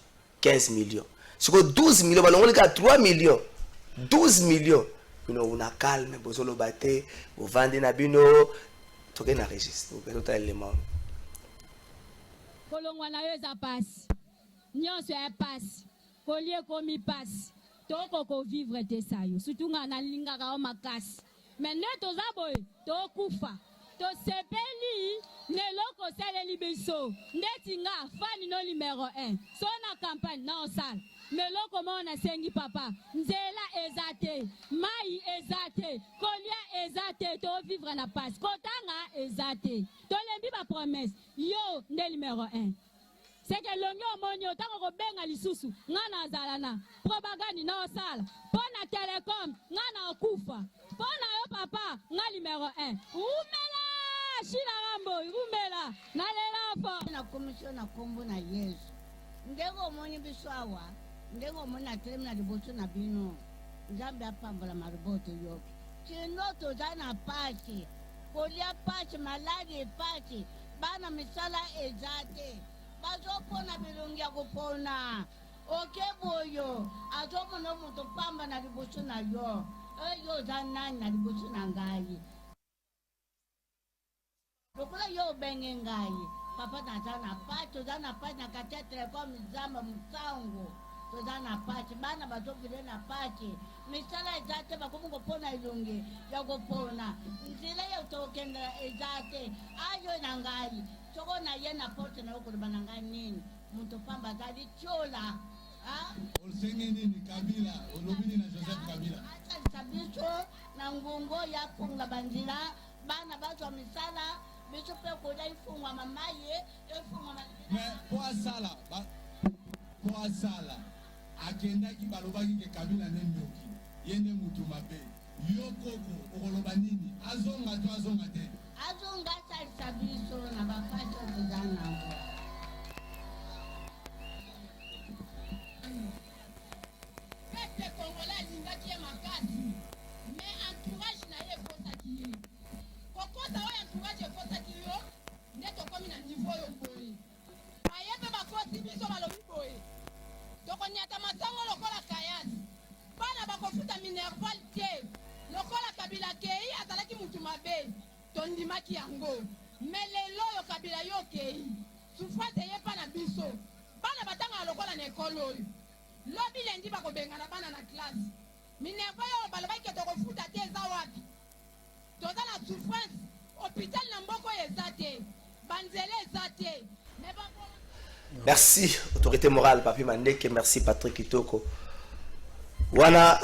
15 millions, sikoyo 12 millions, balongoli kaka 3 millions, 12 millions. Bino una calme, bozoloba te, bovandi na bino. Toke na registre, totala elema. Kolongwa na yo eza pasi, nyonso ya pasi, kolia ekomi pasi, toko kovivre te. Sayo surtout nga nalingaka yo makasi, mais nde toza boye, tokufa. Tosepeli na eloko osaleli biso. Ndeti nga fan no numéro 1, so na campagne na osala me eloko moko nasengi papa: nzela eza te, mai eza te, kolia eza te, tovivre na pasi, kotanga eza te, tolembi bapromesses. Yo nde numéro 1, seke elongi omoni yo ntango kobenga lisusu nga nazala na propagande na osala mpo na telecom, nga na okufa mpo na yo papa. Nga numéro 1, umela Shila Rambo, umela, nalela fo. Na commission na nkombo na Yesu, ndenge omoni biso awa, ndenge omoni natelemi na liboso na bino, Nzambe apambola maloba toyoki. Kino toza na pasi, kolia pasi, maladi pasi, bana misala eza te, bazopona bilongi ya kopona. Oke boyo azomona moto pamba na liboso na yo, eyo oza nani na liboso na ngai? Lokola yo obenge ngai papa, naza na pasi, toza na pasi na kati ya telecom zamba mosango, toza na pasi, bana bazovile na pasi, misala eza te, bakomi kopona elongi ya kopona, nzela ya tokendela eza te. Ayo na ngai, soko na ye na porte na yo, koloba na ngai nini? Moto pamba azali tiola. Osengi nini Kabila? Olobi nini na Joseph Kabila? Asalisa biso na ngongo ya funga banzela, bana bazwa misala, biso mpe kolia ifungwama, mai efungwama. Mais po asala, po asala, akendaki, balobaki ke Kabila nde ndoki, ye nde mutu mabe. Yo koko, okoloba nini? Azonga to azonga te? Azonga, asalisa biso na bapasi oyo toza nango. Peuple congolais alingaki ye makasi, mais entourage na ye ekosaki ye. Kokosa oyo entourage ekosaki yo nde tokomi na niveau oyo boye. Baye mpe bakosi biso, balobi boye: tokonyata masango lokola kayasi, bana bakofuta minerval te lokola Kabila akei, azalaki mutu mabe. Tondimaki yango, mais lelo oyo Kabila yo okei, souffrance eyepa na biso. Bana batangaka lokola na ekolo oyo, lobi lendi bakobengana bana na classe. Minerval oyo balobaki ke tokofuta te eza wapi? Toza na souffrance, hôpital na mboka oyo eza te, banzela eza te, mais Merci autorité morale Papi Mandeke, merci Patrick Kitoko. Wana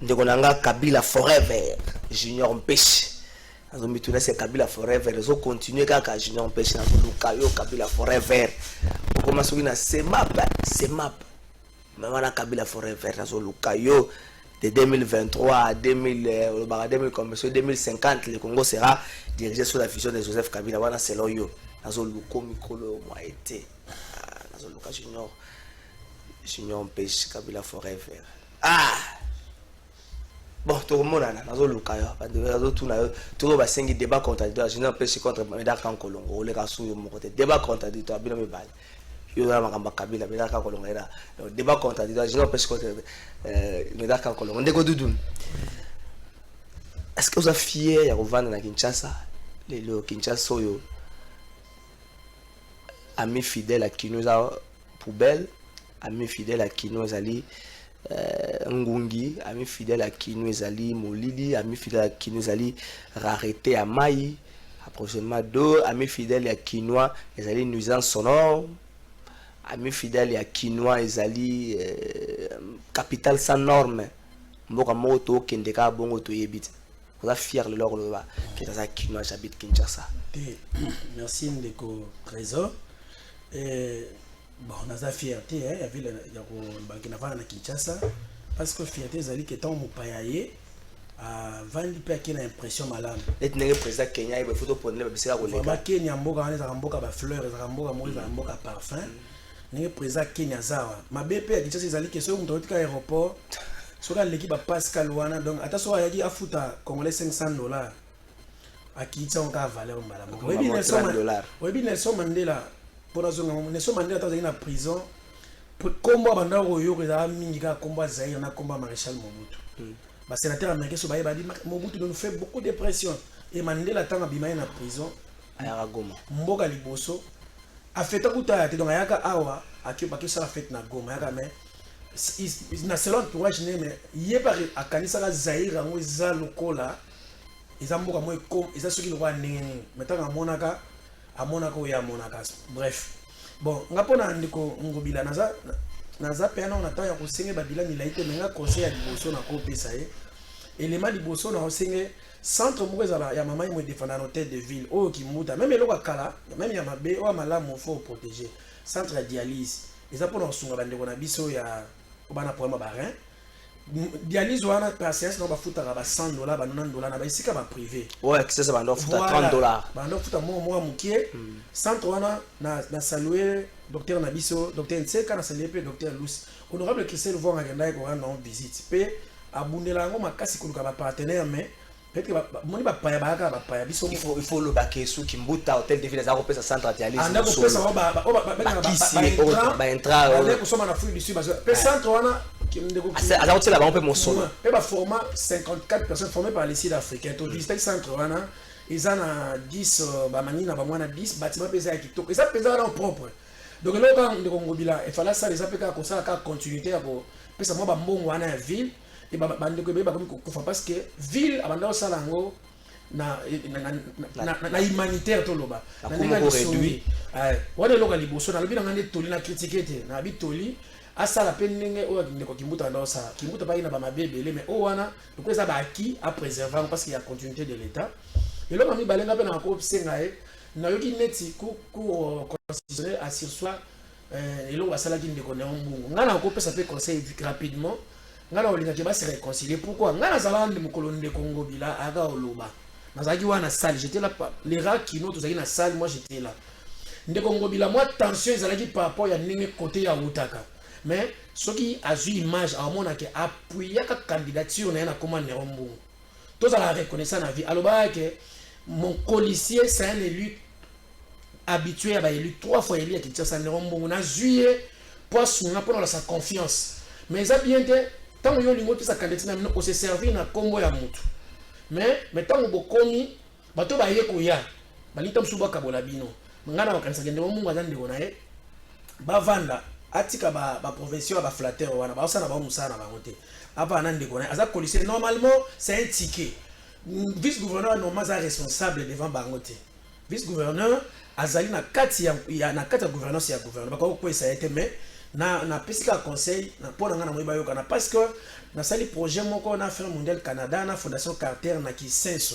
ndeko na nga Kabila forever, Junior Mpeshi azomituna se Kabila forever ezocontinue kaka. Junior Mpeshi, nazoluka yo. Kabila forever okoma soki na semap semap, mais wana Kabila forever, nazoluka yo de 2023 à 2000, olobaka 2000 combien, 2050, le Congo sera dirigé sous la vision de Joseph Kabila. Wana selon yo. Nazoluka mikolo mwa ete nazoluka Junior, Junior Mpeshi, Kabila forever. Ah bon, tokomonana, nazoluka yo. Nazotuna yo toko basengi débat contradictoire, Junior Mpeshi contre Medard Kankolongo. Oleka su yo moko te, débat contradictoire bino mibale. Yo oza na makambo ya Kabila, Medard Kankolongo ena débat contradictoire, Junior Mpeshi contre Medard Kankolongo. Ndeko Dudu, est ce que oza fier ya kovanda na Kinshasa lelo? Kinshasa oyo, ami fidèle ya kino eza poubelle, ami fidèle ya kino ezali ngungi, ami fidèle ya kino ezali molili, ami fidèle ya kino ezali rareté ya mai, approvisionnement d'eau, ami fidèle ya kinois ezali nuisance sonore, ami fidèle ya kinois ezali capitale sans norme, mboka moko tokende kaka bongo, toyebi te. Oza fier lelo koloba ke naza Kinois, j'habite Kinshasa? Te, merci ndeko Trésor. Bon, naza fierté ya ville ya kolobaki navanda na Kinshasa, parce que fierté ezali ke ntango mopaya ye avandi mpe ake na impression malamu. Neti ndenge président Kenya ye faut topondele babisika koleka. Vraiment, Kenya, mboka wana ezalaka mboka bafleur, ezalaka mboka moko, ezalaka mboka parfum. Ndenge président Kenya aza awa, mabe mpe ya Kinshasa ezali ke soki moto aotika aéroport, soki aleki bapascal wana, donc ata soki ayaki afuta congolais 500 $, akiti yango kaka valeur mbala moko. Oyebi oyebi Nelson Mandela, mpona zonga Nelson Mandela, ata azalaki na prison, nkombo ya bandako koyoka ezalaka mingi kaka nkombo ya Zaire na nkombo ya Maréchal Mobutu. Basénateur américain so bayeba, Mobutu nous fait beaucoup de pression. Et Mandela, ntango abima ye na prison, ayaka Goma. Mboka liboso afeta kuta aya te, donc ayaka awa, akosala fête na Goma. Ayaka, mais na selon entourage ne, mais ye mpe akanisaka Zaire yango eza lokola eza mboka moko, eza soki lokola ndenge nini. Mais ntango amonaka, amonaka oyo amonaka. Bref, bon, nga mpona ndeko Ngobila, naza mpe nao na ntango ya kosenge babila milai te. Mais nga, conseil ya liboso nakopesa ye, elema liboso na osenge, centre moko ezala ya mama ye mo edefanda na hôtel de ville oyo Kimbuta. Même eloko ya kala, même ya mabe, oyo ya malamu, faut protéger. Centre ya dialyse eza mpona kosunga bandeko na biso ya oyo bana problème ya barein. Dialyse wana, par séance nango bafutaka ba 100 $, ba 90 $ na baesika baprivé. Oyo Kinshasa bando bafuta 30 $. Bando bafuta moko moko mokie. Centre wana, na salue docteur na biso, docteur Nseka, na salue mpe docteur Lusi. Honorable Christelle Vuanga akendaki korendre yango visite mpe abundela yango makasi koluka bapartenaire, mais peut-être moni bapaya bayaka, bapaya biso. Il faut olobaka soki Mbuta, hôtel de ville aza kopesa centre ya dialyse. Anda kopesa bakisi, baintra. Kosomba na Afrique du Sud mpe centre wana. Aza kotiela bango mpe mosolo. Mpe baforma 54 personnes formées par les Sud africains. Tovisitaki centre wana, eza na 10 bamani na bango wana, 10 bâtiment mpe eza ya kitoko, eza mpenza wana propre. Donc eloko kaka ndeko Ngobila efala asala eza mpe kaka kosala kaka continuité ya kopesa mwa bambongo wana ya ville. E bandeko ebele bakomi kokufa parce que ville abanda kosala yango na humanitaire, toloba na ndenge ya lisungi wana. Eloko ya liboso nalobi na ngai nde toli na critique te, nayebi toli asala mpe ndenge oyo ndeko Kimbuta anda osala. Kimbuta mpe na bamabe ebele, mais oyo wana lokola eza baaki, apréserve yango parce que ya continuité de l'État. Eloko ya mibale nga mpe na kosenga ye, nayoki neti Cour constitutionnelle asurseoir eloko basalaki ndeko na yo Mbungu. Ngai nakopesa mpe conseil rapidement. Ngai na olingaki base réconcilier. Pourquoi? Ngai nazalaka nde mokolo ndeko Ngobila ayaka oloba, nazalaki wana na salle, j'étais là. Les rares kino tozalaki na salle, moi j'étais là. Ndeko Ngobila, mwa tension ezalaki par rapport ya ndenge côté ya utaka, mais soki azwi image, aomonake appuyaka candidature na ye na koma Nero Mbungu. Tozala reconnaissant na vie. Alobaka ke mon colistier, c'est un élu habitué ya baélu, trois fois élu ya Kinshasa, Nero Mbungu. Nazwi ye po asunga mpona olasa confiance. Mais eza bien te ntango yo olingi opesa candidature na bino, ose servir na nkombo ya motu. Mais ntango bokomi bato baye koya, balingi ta mosusu bakabola bino. Ngai na bakanisaka ndeko Mbungu aza ndeko na ye, bavanda, atika baprofession ya baflatteur wana, baosala bango mosala na bango te. Avanda na ndeko na ye, aza colistier. Normalement c'est un ticket. Vice gouverneur normalement aza responsable devant bango te. Vice gouverneur azali na kati ya gouvernance ya gouverneur, bakoki kokwesa ye te. Mais na napesi kaka conseil na mpo na ngai na moi bayokana, parce que nasali projet moko na Affaire mondiale Canada, na Fondation Carter, na Kisenso,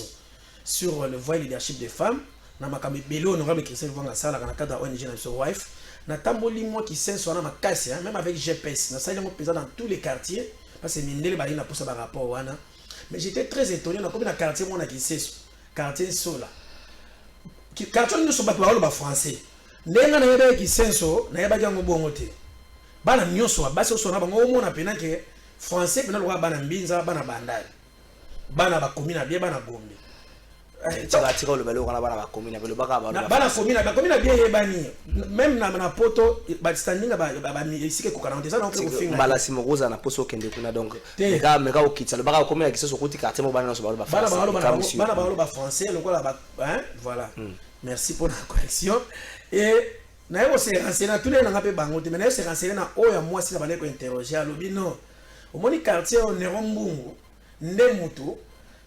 sur le voie leadership des femmes, na makambo ebele. Honorable Christelle Vuanga asalaka na cadre ya ONG na biso Wife. Natamboli mwa Kisenso wana makasi, hein, même avec GPS nasali yango mpenza dans tous les quartiers, parce que mindele bazali na posa barapport wana. Mais j'étais très étonné, nakomi na quartier moko na Kisenso, quartier Nsola, quartier nyonso bato baoloba français. Ndenge nayebaki Kisenso, nayebaki yango bongo te. Bana nyonso basi oso na bango, omona pena ke français pena lokola bana Mbinza, bana Bandali, bana bakomi na bie, bana Gombe. Tika, tika oloba eloko wana. Bana bakomi na belobaka. Bana komi na bakomi na bie eyebani, même na poto bandinga esika ekokana te, eza na kofinga. Mbala nsima okozala na poso okende kuna, donc meka, meka okitisa. Lobaka okomi na Kisenso, okuti quartier moko bana nyonso baloba. Bana baloba français lokola, voilà. Merci pour la correction. Et naye kose renseigner, natuni nanga mpe bango te, mais naye se renseigner na oyo ya mwasi na bandeki kointerroger, alobi non, omoni quartier oyo, Nero Mbungu nde moto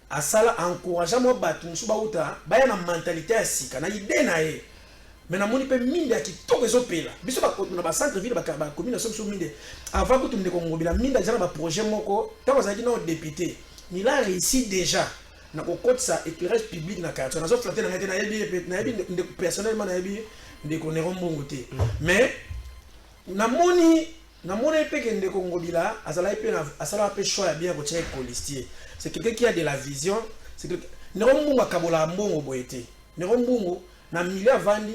asala encourage mwa bato mosusu bauta baya na mentalité ya sika na idée na ye. Mais namoni mpe minde ya kitoko ezopela biso na bacentre ville, bacommune na biso minde. Avant kutu ndeko Ngobila, minde aza na baprojet moko ntango azalaki nao député, il a réussi déjà. Na kokotisa éclairage public na quartier, nazoflatter na ngai te. Nayebi ye pe, nayebi ndeko personnellement, nayebi ndeko Nero Mbongo te, mais namoni mpe ke ndeko Ngobila azalaki mpe asalaka mpe choix ya bien kotia ye colistier. C'est quelqu'un qui a de la vision. C'est quelqu'un, Nero Mbongo akabolaka mbongo boye te. Nero Mbongo na milieu avandi,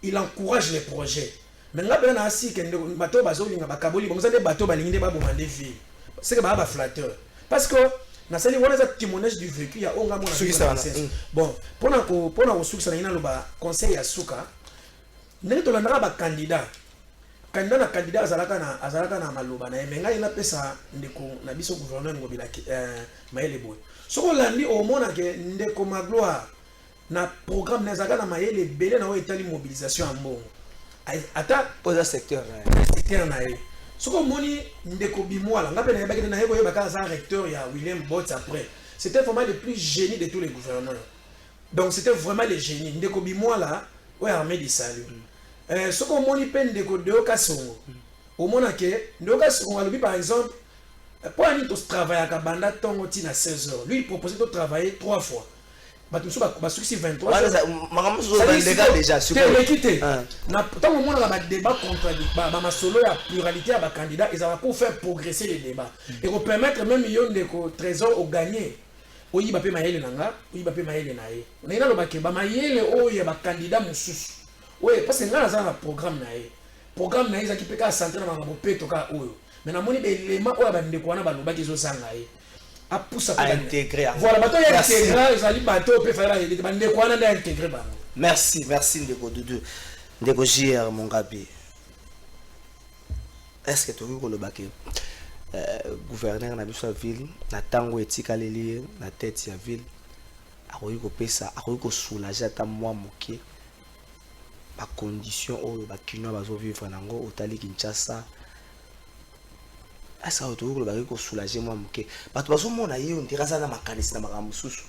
il encourage les projets. Mais nga mpena na asike, ndeko, bato oyo bazolinga bakaboli bango eza nde bato oyo balingi nde baboma nde ville, c'est que baa baflatteur, parce que nasali wana eza témoignage du vécu ya oyo nga mona. Sukisa wana. Bon, mpona kosukisa, nangi naloba conseil ya suka. Ndenge tolandaka bacandidat, candidat na candidat azalaka na maloba na ye, mais ngai napesa ndeko na biso gouverneur Ngobila mayele boye: soki olandi, omona ke ndeko Magloire na programme na azalaka na mayele ebele na oyo etali mobilisation ya mbongo. Ata po eza secteur na ye. Secteur na ye. Soki omoni ndeko Bimwala, nga mpe nayebaki te, naye koyeba kaka aza recteur ya William Botts après. C'était vraiment le plus génie de tous les gouverneurs. Donc c'était vraiment le génie, ndeko Bimwala oyo armée du salut. Soki omoni mpe ndeko Deo Kasongo, omona ke ndeko Kasongo alobi par exemple mpo ani totravaillaka banda ntongo ntina 16 heures. Lui, il proposait de travailler trois fois. Bato mosusu basukisi 23. Wana makambo mosusu obandeka déjà sikoyo. Eleki te. Ah. Na ntango omonaka badébat bamasolo ya pluralité ya bacandidat, ezalaka pour faire progresser les débats, ekopermettre même yo ndeko Trésor ogagner, oyiba mpe mayele na nga, oyiba mpe mayele na ye. Ndenge nalobake bamayele oyo ya bacandidat mosusu oyo, parce que ngai naza na programme na ye. Programme na ye ezalaki mpe kaka centré na makambo peto kaka oyo, mais namoni baelema oyo ya bandeko wana balobaki ezozanga ye apusa mpe. Aintégrer yango. Voilà, bato oyo Merci. intégra ezali bato oyo mpe fale bayeli te, bandeko wana nde aintégrer bango. Merci, merci ndeko Dudu. Ndeko JR Mongabi, est ce que tokoki koloba ke gouverneur na biso ya ville, na ntango etikaleli ye na tête ya ville, akoki kopesa, akoki kosoulager ata mwa moke bacondition oyo bakinois bazovivre nango? Otali Kinshasa, est-ce que tokoki koloba akoki kosoulager mwa moke? Bato bazomona ye, on dirait aza na makanisi na makambo mosusu.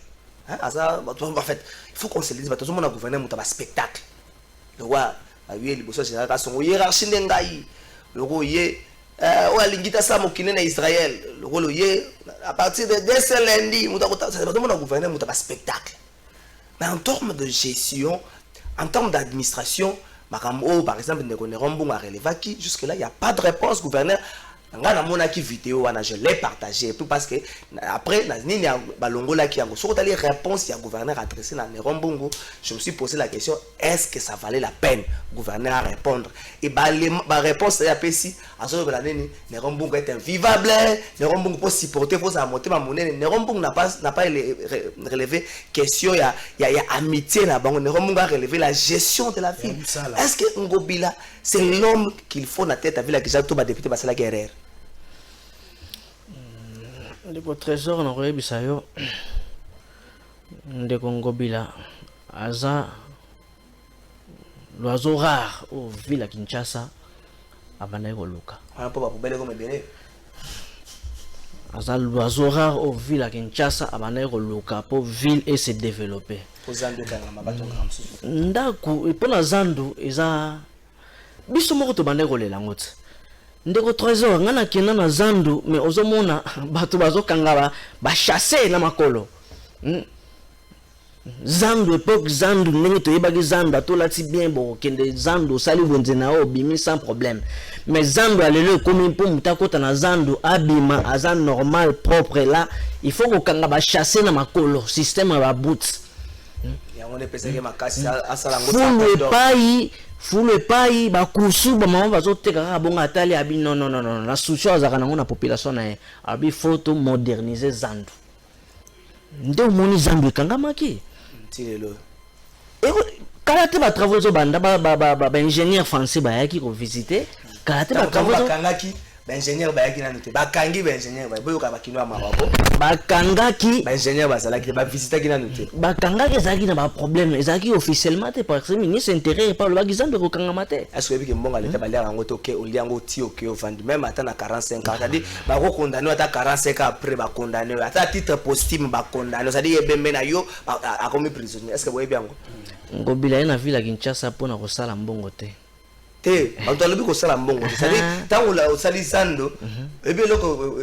Hein, aza bato, en fait, il faut qu'on se le dise, bato bazomona gouverneur moto ya baspectacle, lokwa baye liboso ya général Kasongo, hiérarchie nde ngai, loko ye oyo alingi te asala mokili na Israël, lokolo ye à partir de dès ce lundi moto akota. Bazomona gouverneur moto ya baspectacle, mais en termes de gestion, en termes d'administration, makambo oyo par exemple ndeko Nero Mbongo arelevaki, jusque là il y a pas de réponse. Gouverneur, nga namonaki vidéo wana, je l'ai partagé, et puis parce que après na nini balongolaki yango. Soki otali réponse ya gouverneur adressé na Nero Mbongo, je me suis posé la question: est-ce que ça valait la peine gouverneur à répondre? Et baréponse ye apesi, azolobela nini? Nero Mbongo est invivable, Nero Mbongo po supporter kozala motema monene. Nero Mbongo n'a pas relevé question ya amitié na bango. Nero Mbongo a relevé la gestion de la ville. Mosala. Est-ce que Ngobila, c'est l'homme qu'il faut na tête ya ville ya Kinshasa, to badéputé basalaki erreur? Ndeko Trésor, nakoyebisa yo, ndeko Ngobila aza l'oiseau rare oyo ville ya Kinshasa abandaki koluka. Wana mpo bapoubelle ekoma ebele. Aza l'oiseau rare oyo ville ya Kinshasa abandaki koluka mpo ville ese développer. Po zandu ekangama, batongaka mosusu. Ndako mpo na zandu eza biso moko tobandaki kolela yango te. Ndeko Trésor, ngai nakenda na zandu, mais ozomona bato bazokanga bachasse na makolo. Zandu, époque zandu, ndenge toyebaki zandu, atolati bien, bokokende zandu, osali wenze na yo, obimi sans problème. Mais zandu ya lelo ekomi mpo moto akota na zandu, abima aza normal, propre. Là il faut kokanga bachasse na makolo, système ya baboot. Yango nde epesaki makasi asala yango. Fulu epai, fulu epai, bakusu, bamama bazoteka kaka bongo. Atali, abi non, non, non, non, na souci oyo azalaka nango na population na ye, abi faut tomoderniser zandu. Nde omoni zandu ekangamaki. Ti lelo. Kala te batravaux ezobanda, baingénieur français bayaki kovisite kala te. Ntango batravaux bakangaki, baingénieur bayaki nanu te. Bakangi baingénieur, boyoka bakino ya mawa po bakangaki. Baingénieur bazalaki te, bavisitaki nanu te. Bakangaki, ezalaki na baproblème, ezalaki officiellement te, parce que ministre intérieur epa alobaki zandu ekokangama te. Est ce que oyebi ke mbongo ya leta baliaka yango te? Oke olia yango ti oke ovandi, même ata na 45 ans, c'est-à-dire bakokondamner ata 45 ans après, bakondamner ata titre posthume, bakondamner, c'est-à-dire ebembe na yo akomi prisonnier. Est ce que boyebi yango? Ngobila ye na ville ya Kinshasa mpona kosala mbongo te. Te, bato alobi kosala mbongo te, c'est-à-dire ntango osali zando, oyebi eloko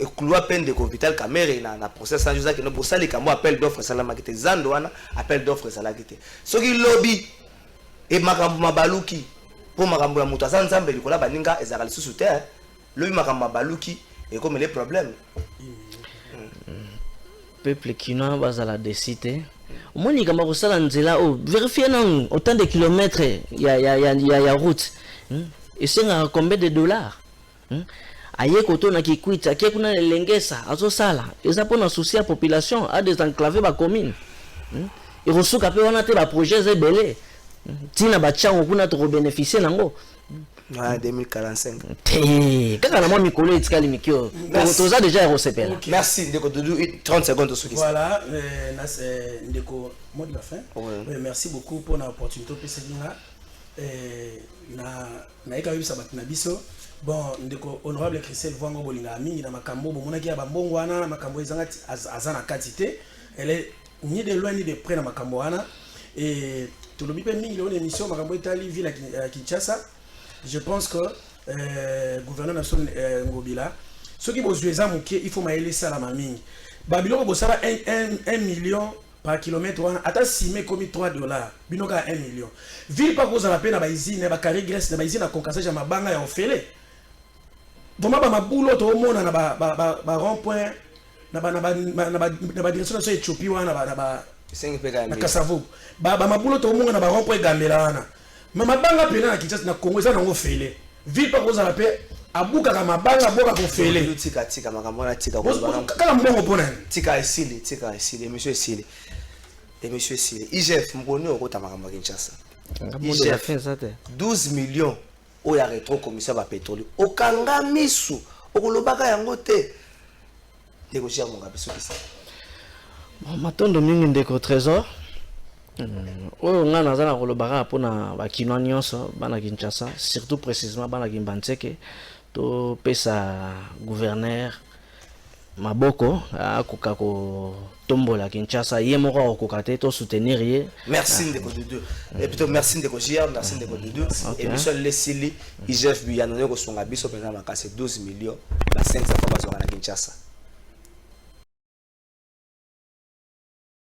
ecloua mpe ndeko Vital Kamerhe na procès sanjo ezaki no bosali likambo appel d'offre esalamaki te. Zando wana, appel d'offre ezalaki te. Soki lobi e makambo mabaluki, mpo makambo ya moto aza Nzambe likolo ya baninga ezalaka lisusu te, lobi makambo mabaluki, ekomele problème. Peuple kinois bazala déçu te. Omoni likambo ya kosala nzela oyo, vérifie nanu autant de kilomètres ya route, Esengaka combien de dollars, Aye kotona Kikwit, ake kuna na Elengesa, azosala eza mpona souci ya population, adésenclaver bacommune, Ekosuka mpe wana te, baprojet eza ebele. Ntina batiango kuna, tokobénéficie nango. 2045. Te, kaka na mwa mikolo etikali miki oyo toza déjà ya kosepela. Merci, ndeko Dudu, 30 secondes tosukisa. Voilà, ndeko, mot de la fin. Ouais. Merci beaucoup pour l'opportunité opesaki nga na nayeka koyebisa bato na biso. Bon, ndeko honorable Christelle Vango, bolingaka mingi na makambo bomonaki ya bambongo wana, makambo ezanga aza na kati te. Elle est ni de loin ni de près na makambo wana. Et tolobi mpe mingi lelo na émission makambo etali ville ya Kinshasa. Je pense que gouverneur na biso Ngobila, soki bozwi eza moke, il faut mayele esalama mingi. Babiloko bosala 1 million par kilomètre wana, ata nsima ekomi 3 $, bino kaka 1 million. Ville mpa kozala mpe na bausine, bacarré graisse, na bausine ya concassage ya mabanga ya ofele. Vraiment, bamabulu oyo toomona na ba rond point, na badirection na biso Éthiopie wana, na Kasavubu, bamabulu oyo toomona na barond point Gambela wana, ma mabanga pena na Kinshasa, na Congo eza nango ofele. Ville mpa kozala mpe abukaka mabanga, abwakaka ofele. Tika, tika makambo wana, tika. Kaka mbongo mpo na Tika, esili, tika, esili, émission esili, émission esili. IGF mokoni okota makambo ya Kinshasa. IGF 12 millions oyo ya rétrocommission bapétrolier, okanga misu, okolobaka yango te. Ndeko Cher Mongabe, sokisa. Matondo mingi, ndeko Trésor. Oyo ngai naza na koloba kaka mpona bakinois nyonso, bana Kinshasa, surtout précisément bana Kimbanseke, topesa gouverneur maboko akoka kotombola Kinshasa. Ye moko akokoka te, tosoutenir ye. Merci, ndeko Dudu, et plutôt merci, ndeko JR, merci, ndeko Dudu. Émission lesili. IGF biyano kosunga biso mpenza makasi. 12 millions ba 500 fois bazwaka na Kinshasa.